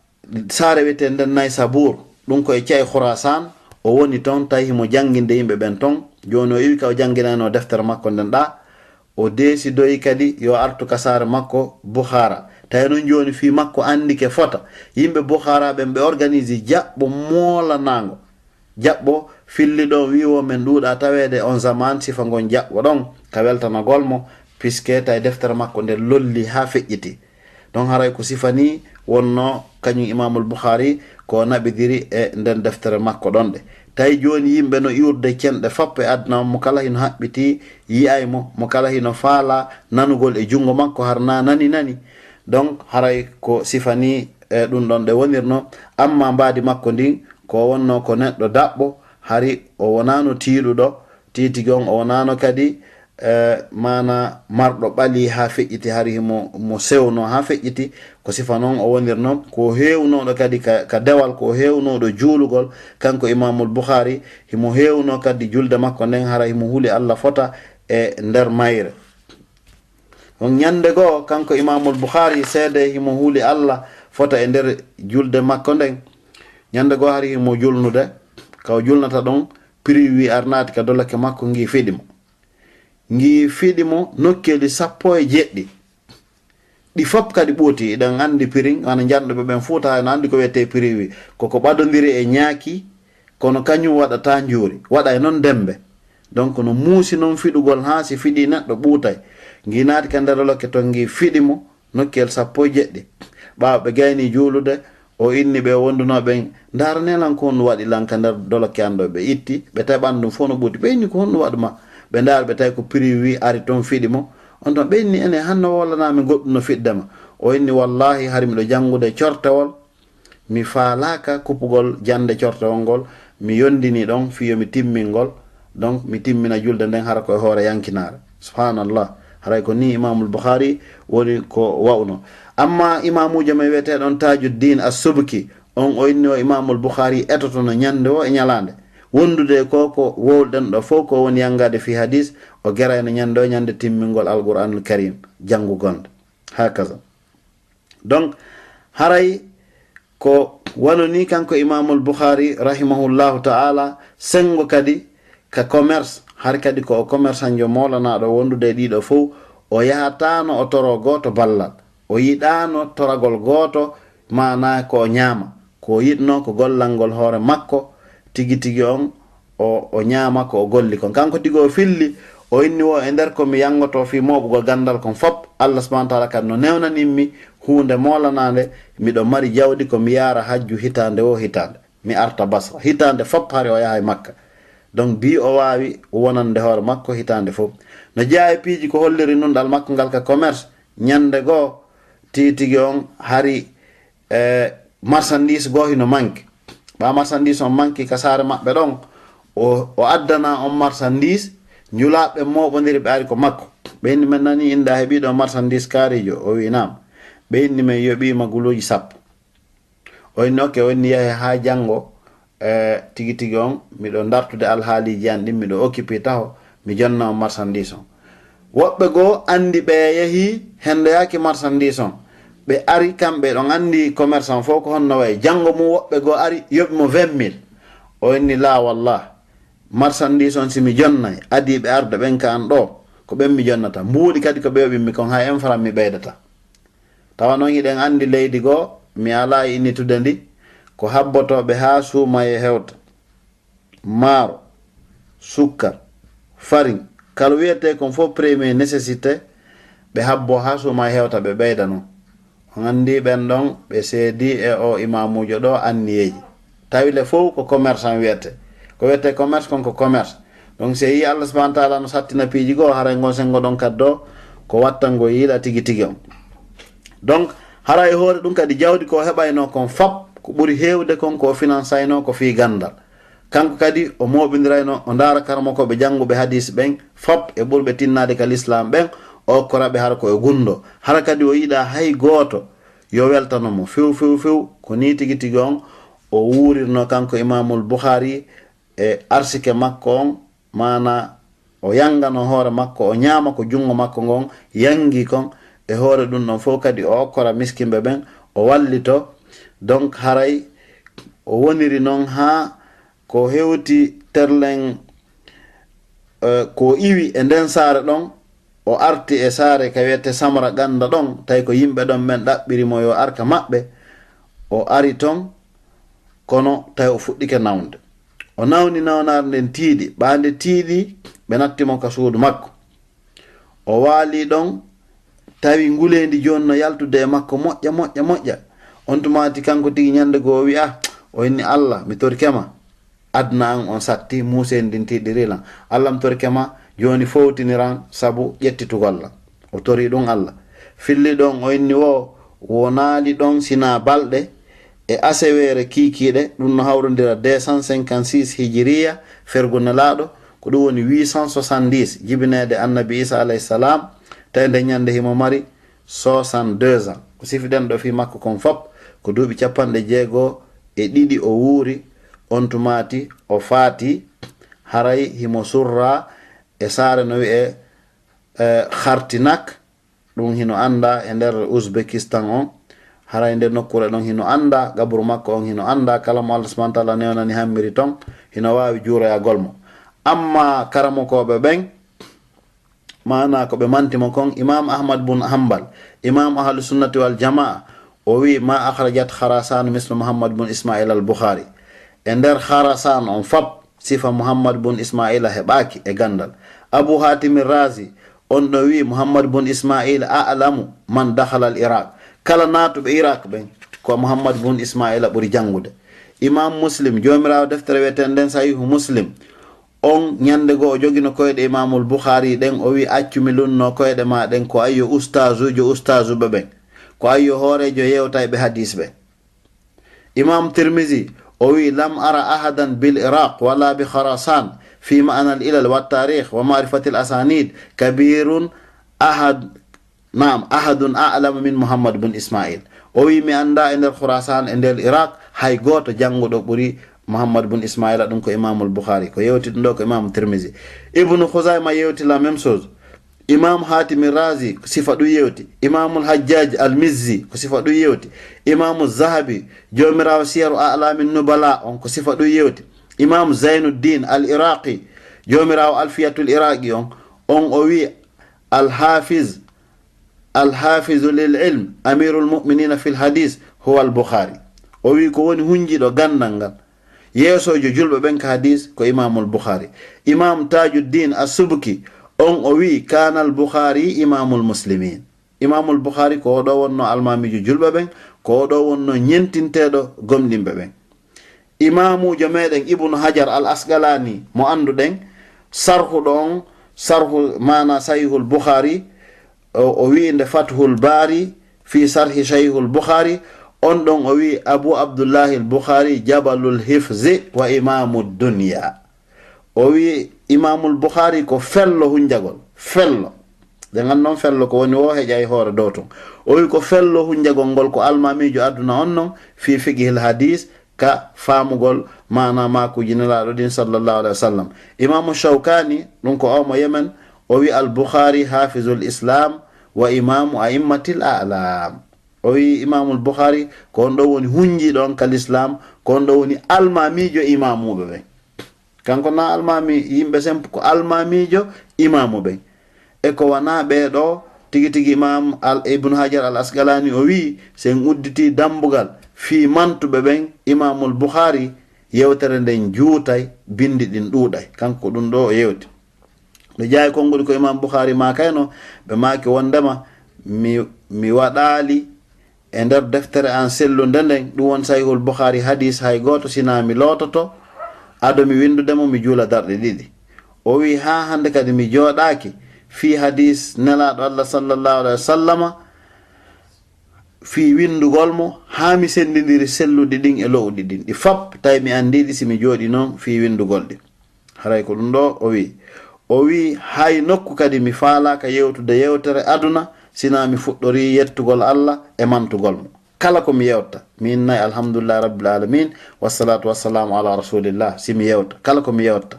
saare wiyeteende Naysabur, ɗum ko e ca'e Khurasan, o woni ton, tawi himo jannginde yimɓe ɓen ton. Jooni o iwi ka o jannginayno deftere makko nden ɗaa, o desidoyi kadi yo artu ka saare makko Bukhara. Tawi non jooni fii makko anndike fota. Yimɓe Bukhara ɓen ɓe organisi jaɓɓo moolanaango. Jaɓɓo filli ɗon wi'i wo men ɗuuɗa taweede on zaman sifa ngon jaɓɓo ɗon ka weltanagol mo, puisque tawi deftere makko nden lolli haa feƴƴiti. Ɗon haray ko sifa nii wonno kañum Imaamul Bukhari ko naɓidiri e nden deftere makko ɗon ɗe. Tawi jooni yimɓe no iwrude cenɗe fop e aduna on, mo kala hino haɓɓiti yi'ay mo, mo kala hino faala nanugol e junngo makko har na nani nani. Donc haray ko sifa nii e ɗum ɗon ɗe wonirno, amma mbaadi makko ndin ko wonno ko neɗɗo daɓɓo, hari o wonaano tiiɗuɗo, tiitigi on o wonaano kadi, eh, maana marɗo ɓali haa feƴƴiti, hari himo, mo sewno haa feƴƴiti, ko sifa non o wonirno, ko heewnooɗo kadi ka, ka dewal, ko heewnooɗo juulugol, kanko Imaamul Bukhari, himo heewno kadi julde makko nden, hara himo huli Allah fota e nder mayre. On ñande goo, kanko Imaamul Bukhari, seede himo huli Allah fota e nder julde makko nden. Ñande goo hari himo julnude, ka o julnata ɗon, piriwi arnaati ka doloke makko ngi fiɗi mo. Ngi fiɗi mo nokkeeli sappo e jeɗɗi. Ɗi fop kadi ɓuuti, iɗen anndi pirin, wano njanɗuɓe ɓen Fuuta, no anndi ko wiyetee piriwi. Ko ko ɓadondiri e ñaaki, kono kañum waɗataa njuuri, waɗay non demmbe. Donc no muusi non fiɗugol haa si fiɗii neɗɗo ɓuutay. Ngi naati ka nder lokke ton ngi fiɗi mo, nokkeel sappo e jeɗɗi. Ɓaawo ɓe gaynii juulude, o inni ɓe o wondunoo ɓen, "Ndaara ne lan ko honɗum waɗi lan ka nder dolokke an ɗo?" Ɓe itti, ɓe tawi ɓanndu ɗum fof no ɓuuti. Ɓe inni, "Ko honɗum waɗu ma?" Ɓe ndaari, ɓe tawi ko piriwi ari ton fiɗi mo. On ton ɓe inni, "Ene, hanno wollanaa min goɗɗum no fiɗde ma?" O inni, "Wallaahi, hari miɗo janngude cortewol. Mi faalaaka kuppugol jannde cortewol ngol. Mi yondini ɗon fii yo mi timmin ngol. Donc, mi timmina julde nden hara ko e hoore yankinaare." Subhanallah. Haray ko ni Imaamul Bukhari woni ko wa'uno. Amma imaamuujo men wiyeteeɗo on Tajuddin As-Subki, on o inni o Imaamul Bukhari etotono ñande o e ñalaande. Wondude e ko, ko wowlɗen ɗo fof ko woni yanngaade fii hadis, o gerayno ñande o ñande timmingol Alqur'anul Karim, janngugol nde. Hakaza. Donc, haray ko wano ni kanko Imaamul Bukhari, rahimahullahu ta'ala, senngo kadi ka commerce, hari kadi ko o commerçantjo moolanaaɗo wondude e ɗiɗo fof, o yahataano o toro gooto ballal. O yiɗaano toragol gooto, maanaa ko o ñaama. Ko o yiɗnoo ko gollangol hoore makko, tigi tigi on, o, o ñaama ko o golli kon. Kanko tigi o filli, o inni wo e nder ko mi yanngoto fii mooɓugol ganndal kon fop, Allah subhanahu wa ta'ala kadi no newnanin mi huunde moolanaande, miɗo mari jawdi ko mi yaara hajju hitaande wo hitaande. Mi arta Basra. Hitaande fop hari o yahay Makka. Donc bii o waawi wonande hoore makko hitaande fop. No jeyaa e piiji ko holliri nunɗal makko ngal ka commerce, ñande goo tigi tigi on hari e marchandise goo hino manki. Ɓaa marchandise on manki ka saare maɓɓe ɗon, o, o addana on marchandise, njulaaɓe mooɓondiri ɓe ari ko makko. Ɓe inni, "Men nani innde a heɓii ɗo marchandise kaariijo?" O wi'i, "Naam." Ɓe inni, "Men yoɓii ma guluuji sappo." O inni, "Oke," o inni, "Yahe haa janngo, e, tigi tigi on, miɗo dartude alhaaliiji an ɗin, miɗo occupé taho, mi jonna on marchandise on." Woɓɓe goo anndi ɓe yahii henndoyaaki marchandise on. Ɓe ari kamɓe ɗon anndi commerçant fof ko honno wayi. Janngo mum woɓɓe goo ari yoɓi mo vingt mille. O inni, "Laa wallah, Marsandiis on, si mi jonnay adiiɓe arde ɓen ka an ɗoo, ko ɓen mi jonnata. Mbuuɗi kadi ko ɓe yoɓimmi kon, hay en faran mi ɓeydata. Tawa non hiɗen anndi leydi goo, mi alaa e innitude ndi, ko habbotooɓe haa suumayee hewta. Maaro, sukkar, farin, kala wiyetee kon fof premier nécessité, ɓe habboo haa suumayee hewta, ɓe ɓeyda non. On anndi ɓen ɗon, ɓe seedii e o imaamuujo ɗoo anniyeeji. Tawi le fof ko commerçant wiyetee. Ko wiyetee commerce kon ko commerce. Donc, si yii Allah subhanahu wa taala no sattina piiji goo, haray ngon senngo ɗon kadi ɗoo, ko wattango yiila tigi tigi on. Donc, haray e hoore ɗum kadi jawdi ko heɓaynoo kon fop, ko ɓuri heewde kon ko o finansaynoo ko fii ganndal. Kanko kadi o mooɓindirayno, o ndaara karamokooɓe jannguɓe hadiis ɓen fop e ɓurɓe tinnaade ka lislaam ɓen, o okkora ɓe hara ko e gunndoo. Hara kadi o yiɗaa hay gooto yo weltano mo few, few, few. Ko nii tigi tigi on o wuurirno kanko Imaamul Bukhari e arsike makko on, maanaa o yanngano hoore makko, o ñaama ko junngo makko ngon yanngi kon. E hoore ɗum ɗon fof kadi o okkora miskinɓe ɓen, o wallito. Donc, haray o woniri non haa ko hewti terlen, eh, ko iwi e nden saare ɗon, o arti e saare ka wiyetee Samra Gannda ɗon, tawi ko yimɓe ɗon ɓen ɗaɓɓiri mo yo ar ka maɓɓe. O ari ton, kono tawi o fuɗɗike nawde. O nawni nawnaare nden tiiɗi, ɓaa nde tiiɗi, ɓe natti mo ka suudu makko. O waali ɗon, tawi nguleendi jooni no yaltude e makko moƴƴa, moƴƴa, moƴƴa. On tuma ti kanko tigi ñande goo o wi'a, o inni, "Allah, mi torike ma, aduna an on satti, muuseendi ndin tiiɗiri lan. Allah, mi torike ma, jooni fowtiniran sabu ƴettitugol lan." O tori ɗum Allah. Filli ɗon, o inni wo, wonaali ɗon sinaa balɗe, e aseweere kiikiiɗe, ɗum no hawrondira deux cent cinquante-six hijiriya, fergu Nelaaɗo, ko ɗum woni huit cent soixante-dix jibineede Annabi Iisa alayhi salam, tawi nden ñande himo mari soixante-deux ans. Ko sifiɗen ɗo fii makko kon fop, ko duuɓi capanɗe jeego e ɗiɗi o wuuri, on tumaati o faati, haray himo surraa e saare no wi'ee, eh, Khartinak, ɗum hino anndaa e nder Uzbekistan on. Haray nder nokkuure ɗon hino anndaa, qabru makko on hino anndaa, kala mo Allah subhanahu wa taala newnani hammiri ton, hino waawi juuroyagol mo. Amma karamokooɓe ɓen, maanaa ko ɓe manti mo kon, Imaam Ahmad bun Hanbal, Imaam Ahlu Sunnati wal Jamaa, o wi'i, "Ma akhrajat Khurasan mislu Muhammad bun Ismail al Bukhari." E nder Khurasan on fop, sifa Muhammad bun Ismaila heɓaaki e ganndal. Abu Hatim Razi, on ɗo wi'i Muhammad bun Ismaila a'lamu man dakhala al Iraq. Kala naatuɓe Iraq ɓen, ko Muhammad bun Ismaila ɓuri janngude. Imaam Muslim, joomiraawo deftere wi'eteende nden Sahihu Muslim, on ñande goo o jogino koyɗe Imaamul Bukhari ɗen, o wi'i, "Accu mi lunno koyɗe maa ɗen, ko ayyo ustaazuujo ustaazuɓe ɓen, ko ayyo hooreejo yewtayɓe hadiis ɓen." Imaam Tirmizi, o wi'i, "Lam ara ahadan bil Iraq wala bi Khurasan fi ma'na al ilal wa tarikh wa ma'rifati al asanid kabirun ahad, naam, ahadun a'lamu min Muhammad bun Ismail." O wi'i, "Mi anndaa e nder Khurasan, e nder Iraq, hay gooto jannguɗo ɓuri Muhammad bun Ismaila." Ɗum ko Imaamul Bukhari, ko yewti ɗum ɗo ko Imaam Tirmizi. Ibnu Khuzaima yewti la même chose. Imaam Hatimi Razi, ko sifa ɗum yewti. Imaamul Hajjaj al Mizzi, ko sifa ɗum yewti. Imaamu Zahabi, joomiraawo Siyaru A'lamin Nubala on, ko sifa ɗum yewti. Imaamu Zainuddin al Iraqi, joomiraawo Alfiyatul Iraqi on, on o wi'i, "Al Hafiz, al Hafizu lil ilm, Amirul Mu'minina fil Hadis, huwa al Bukhari." O wi'i ko woni hunjiiɗo ganndal ngal, yeesoojo julɓe ɓen ka hadiis, ko Imaamul Bukhari. Imaam Tajuddin As-Subki, on o wi'i, "Kana al Bukhari Imamul Muslimin." Imaamul Bukhari ko o ɗo wonno almaamiijo julɓe ɓen, ko o ɗo wonno ñentinteeɗo gomɗinɓe ɓen. Imaamuujo meɗen Ibnu Hajar al Asqalani mo annduɗen, sarhuɗo on, sarhu maana Sahihul Bukhari, o, o wi'i nde Fathul Bari fi sarhi Sahihul Bukhari, on ɗon o wi'i Abu Abdullahi al Bukhari jabalul hifzi wa imamu dunya. O wi'i Imaamul Bukhari ko fello hunjagol, fello. Ɗen annon fello ko woni wo heƴa e hoore dow ton. O wi'i ko fello hunjagol ngol ko almaamiijo aduna on non fi fiqhil hadis ka faamugol maana maakuuji Nelaaɗo ɗin sallallahu alaihi wasallam. Imaamu Shawkani, ɗum ko omo Yemen, o wi'i al Bukhari hafizul Islam wa imamu a'immatil a'lam. O wi'i Imaamul Bukhari ko on ɗo woni hunjiiɗo on ka Lislaam, ko on ɗo woni almaamiijo imaamuuɓe ɓen. Kanko na almaami yimɓe sempu, ko almaamiijo imaamu ɓen. E ko wanaa ɓee ɗoo, tigi tigi Imaam al, Ibnu Hajar al Asqalaani o wi'i, si en udditii dammbugal fii mantuɓe ɓen Imaamul Bukhaari, yewtere nden juutay, binndi ɗin ɗuuɗay. Kanko ko ɗum ɗoo o yewti. Nde jeyaa e konguɗi ko Imaam Bukhaari maakayno, ɓe maaki wonndema mi, mi waɗaali e nder deftere an sellunde nden, ɗum woni Sahihul Bukhaari, hadiis hay gooto, sinaa mi loototo, ado mi winndude mo, mi juula darɗe ɗiɗi. O wi'i, haa hannde kadi mi jooɗaaki fii hadiis Nelaaɗo Allah sallallahu alaihi wa sallama, fii winndugol mo, haa mi senndindiri selluɗi ɗin e lo'uɗi ɗin. Ɗi fap, tawi mi anndii ɗi si mi jooɗii non fii winndugol ɗi. Haray ko ɗum ɗoo o wi'i. O wi'i, hay nokku kadi mi faalaaka yewtude yewtere aduna, sinaa mi fuɗɗorii yettugol Allah e mantugol mo. Kala ko mi yewta, mi innay alhamdulillahi rabbil alamin, wassalatu wassalamu ala rasulillah, si mi yewta, kala ko mi yewta.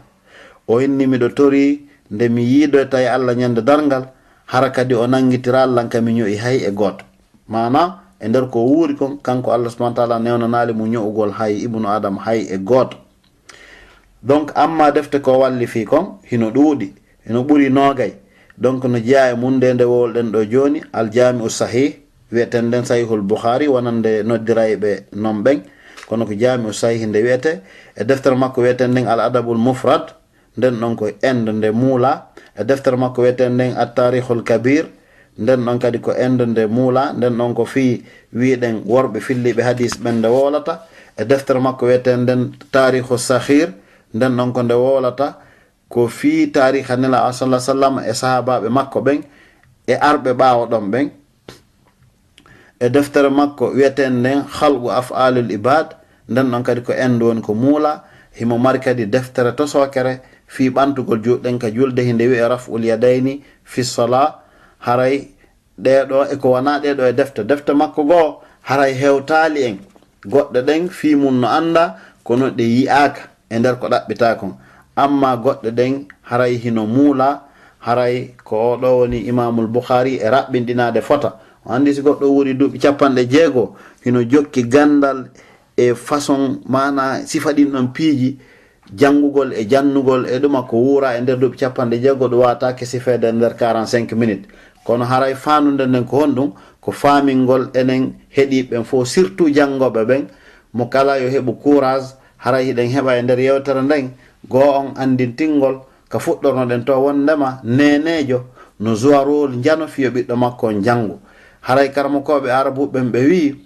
O inni, miɗo torii nde mi yiidoyta e Allah ñande darngal, hara kadi o nanngitira lan ka mi ño'i hay e gooto. Maana, e nder ko wuuri kon, kanko Allah subhanahu wa ta'ala newnanaali mo ño'ugol hay Ibnu Adam hay e gooto. Donc, amma defte ko wallifii kon, hino ɗuuɗi, hino ɓuri noogay. Donc, no jeyaa e mun nde, nde wowluɗen ɗoo jooni, Al Jaami'u Sahih, wi'eten nden Sahihul Bukhaari, wonande noddirayɓe non ɓen. Kono ko Jaami'u Sahih nde wi'etee. E deftere makko wi'eten nden Al Adabul Mufrad, nden ɗon ko Inde nde muulaa. E deftere makko wi'eten nden At Taarikhul Kabir, nden ɗon kadi ko Inde nde muulaa. Nden ɗon ko fii wi'uɗen worɓe filliiɓe hadiis ɓen nde wowlata. E deftere makko wi'eten nden Taarikhu Saghir, nden ɗon ko nde wowlata ko fii taariikha Nelaaɗo sallallahu alaihi wasallam e sahaabaaɓe makko ɓen e arɓe ɓaawo ɗon ɓen. E deftere makko wi'eten nden Khalqu Af'alil Ibad, nden ɗon kadi ko Inde woni ko muulaa. Himo mari kadi deftere tosookere fii ɓantugol juuɗe ɗen ka julde, hinde wi'ee Raf'ul Yadayni fi Salah. Haray ɗee ɗoo e ko wanaa ɗee ɗoo e defte, defte makko goo haray hewtaali en. Goɗɗe ɗen fii mun no anndaa, kono ɗe yi'aaka e nder ko ɗaɓɓitaa kon. Amma goɗɗe ɗen haray hino muulaa, haray ko oo ɗoo woni Imaamul Bukhaari e raɓɓinɗinaade fota. O anndi si goɗɗo wuuri duuɓi capanɗe jeego, hino jokki ganndal e façon, maana sifa ɗin ɗon piiji, janngugol e jannugol e ɗuma ko wuuraa e nder duuɓi capanɗe jeego, ɗum waawataake sifeede e nder quarante-cinq minutes. Kono haray faandude nden ko honɗum? Ko faamingol enen heɗiiɓe ɓen fof, surtout janngooɓe ɓen, mo kala yo heɓu courage, haray hiɗen heɓa e nder yewtere nden, goo on anndintingol ka fuɗɗornoɗen to wonndema neeneejo no joua rôle njano fii yo ɓiɗɗo makko on janngu. Haray karamokooɓe arabuɓe ɓen ɓe wi'i,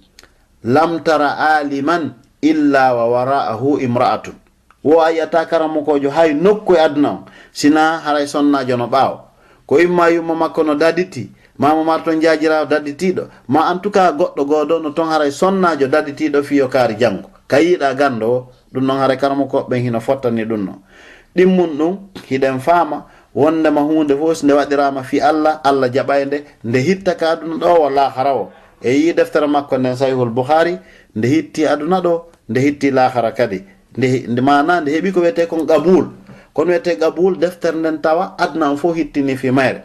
"Lam tara aliman illa wa wara'ahu imra'atun." Wo a yi'ataa karamokoojo hay nokku e aduna on, sinaa haray sonnaajo no ɓaawo. Ko imma yumma makko no daditi, maa mo marton jaajiraawo daditiiɗo, maa en tout cas goɗɗo goo ɗoo no ton haray sonnaajo daditiiɗo fii yo kaari janngu. Ka yiiɗaa ganndo o, ɗum non haray karamokooɓe ɓen hino fottani ɗum non. Ɗimmun ɗum, hiɗen faama wonndema huunde fof si nde waɗiraama fii Allah, Allah jaɓay nde, nde hitta ka aduna ɗoo wo laahara wo. E yii deftere makko nden Sahihul Bukhaari, nde hitti aduna ɗoo, nde hitti laahara kadi. Nde, nde maana nde heɓi ko wiyetee kon qabul. Kono wiyetee qabul, deftere nden tawa aduna on fof hittini fii mayre.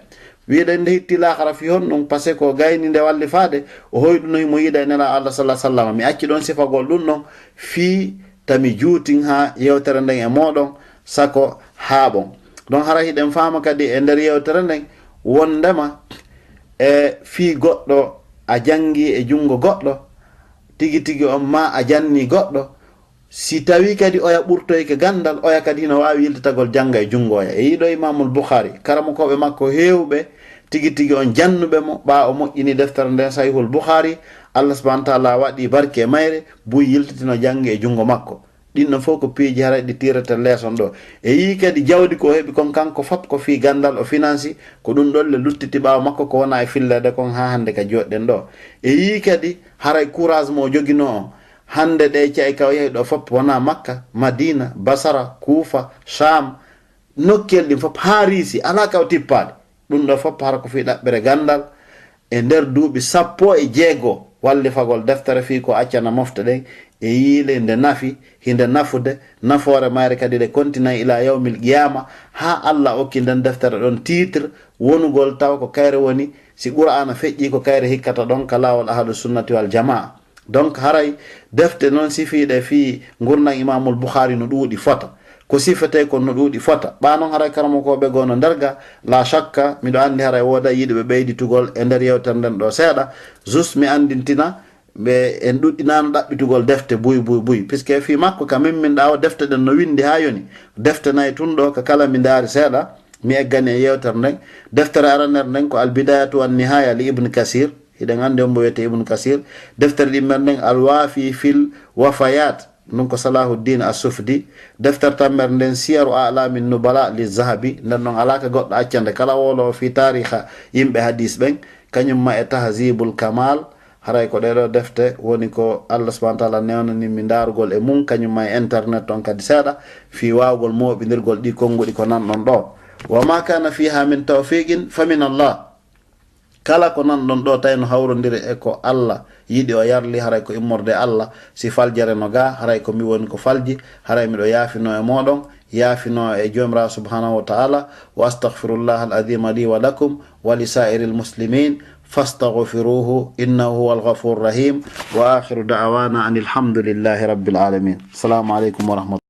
Wi'uɗen nde hitti laahara fii honɗum? Parce que ko gayni nde wallifaade, o hoyɗuno himo yiida e Nelaaɗo Allah sallallahu alaihi wasallam. Mi acci ɗon sifagol ɗum ɗon fii tami juutin haa yewtere nden e mooɗon, sako haaɓon. Ɗon hara hiɗen faama kadi e nder yewtere nden wonndema e fii goɗɗo a janngi e junngo goɗɗo, tigi tigi on maa a janni goɗɗo, si tawii kadi oya ɓurtoyke ganndal, oya kadi hino waawi yiltitagol jannga e junngo oya. E yii ɗoo Imaamul Bukhaari, karamokooɓe makko heewɓe tigi tigi on jannuɓe mo, ɓaa o moƴƴini deftere nden Sahihul Bukhaari, Allah subhanahu wa ta'ala waɗi barke e mayre, buy yiltitino jannge e junngo makko. Ɗin ɗon fof ko piiji haray ɗi tiirete leeson ɗoo. E yii kadi jawdi ko o heɓi kon kanko fop ko fii ganndal o finansi, ko ɗum ɗon le luttiti ɓaawo makko ko wonaa e filleede kon haa hannde ka jooɗɗen ɗoo. E yii kadi haray courage mo o joginoo on. Hannde ɗee ca'i ka o yahi ɗoo fop wonaa Makka, Madiina, Basara, Kuufa, Shaam, nokkeel ɗin fop haa Riisi, alaa ka o tippaali. Ɗum ɗoo fop hara ko fii ɗaɓɓere ganndal. E nder duuɓi sappo e jeego wallifagol deftere fii ko accana mofte ɗen, e yii le nde nafi, hinde nafude, nafoore mayre kadi ɗe kontinay ila yawmil qiyama, haa Allah okki nden deftere ɗon titre wonugol taw ko kayre woni, si Qur'aana feƴƴii ko kayre hikkata ɗon ka laawol Ahlu Sunnati wal Jamaa. Donc haray defte non sifiiɗe fii ngurndan Imaamul Bukhaari no ɗuuɗi fota. Ko sifetee kon no ɗuuɗi fota. Ɓaa non haray karamokooɓe goo no nder ga, la shakka, miɗo anndi haray wooda yiɗuɓe ɓeyditugol e nder yewtere nden ɗoo seeɗa. Juste mi anndintina ɓe en ɗuɗɗinaano ɗaɓɓitugol defte buy, buy, buy. Puisque fii makko ka min min ɗaa o defte ɗen no winndi haa yoni. Defte nay tun ɗoo ka kala mi ndaari seeɗa, mi eggani e yewtere nden. Deftere aranere nden ko Al Bidayatu wan Nihaya li Ibn Kasir. Hiɗen anndi on mo wiyetee Ibn Kasir. Deftere ɗimmere nden Al Wafi fil Wafayat. Ɗum ko Salahuddin As-Sufdi. Deftere tammere nden Siyaru A'lamin Nubala li Zahabi. Nden non alaa ka goɗɗo accande kala wowloowo fii taariha yimɓe hadiis ɓen. Kañum ma e Tahzibul Kamal. Haray ko ɗee ɗoo defte woni ko Allah subhanahu wa ta'ala newnani mi ndaarugol e mum, kañum ma e internet on kadi seeɗa, fii waawugol mooɓindirgol ɗii konnguɗi ko nanɗon ɗoo. Wa ma kana fiha min tawfiqin fa min Allah. Kala ko nanɗon ɗoo tawi no hawrondiri e ko Allah yiɗi o yarli, haray ko immorde e Allah. Si faljere no ga, haray ko mi woni ko falji, haray miɗo yaafinoo e mooɗon, yaafinoo e Joomiraaɗo subhanahu wa ta'ala. Wa astaghfirullah al-azima li wa lakum wa li sa'iril muslimin. Fastaghfiruhu innahu huwal ghafurur rahim. Wa akhiru da'wana anil hamdulillahi rabbil alamin. Assalamu alaikum wa rahmatullahi.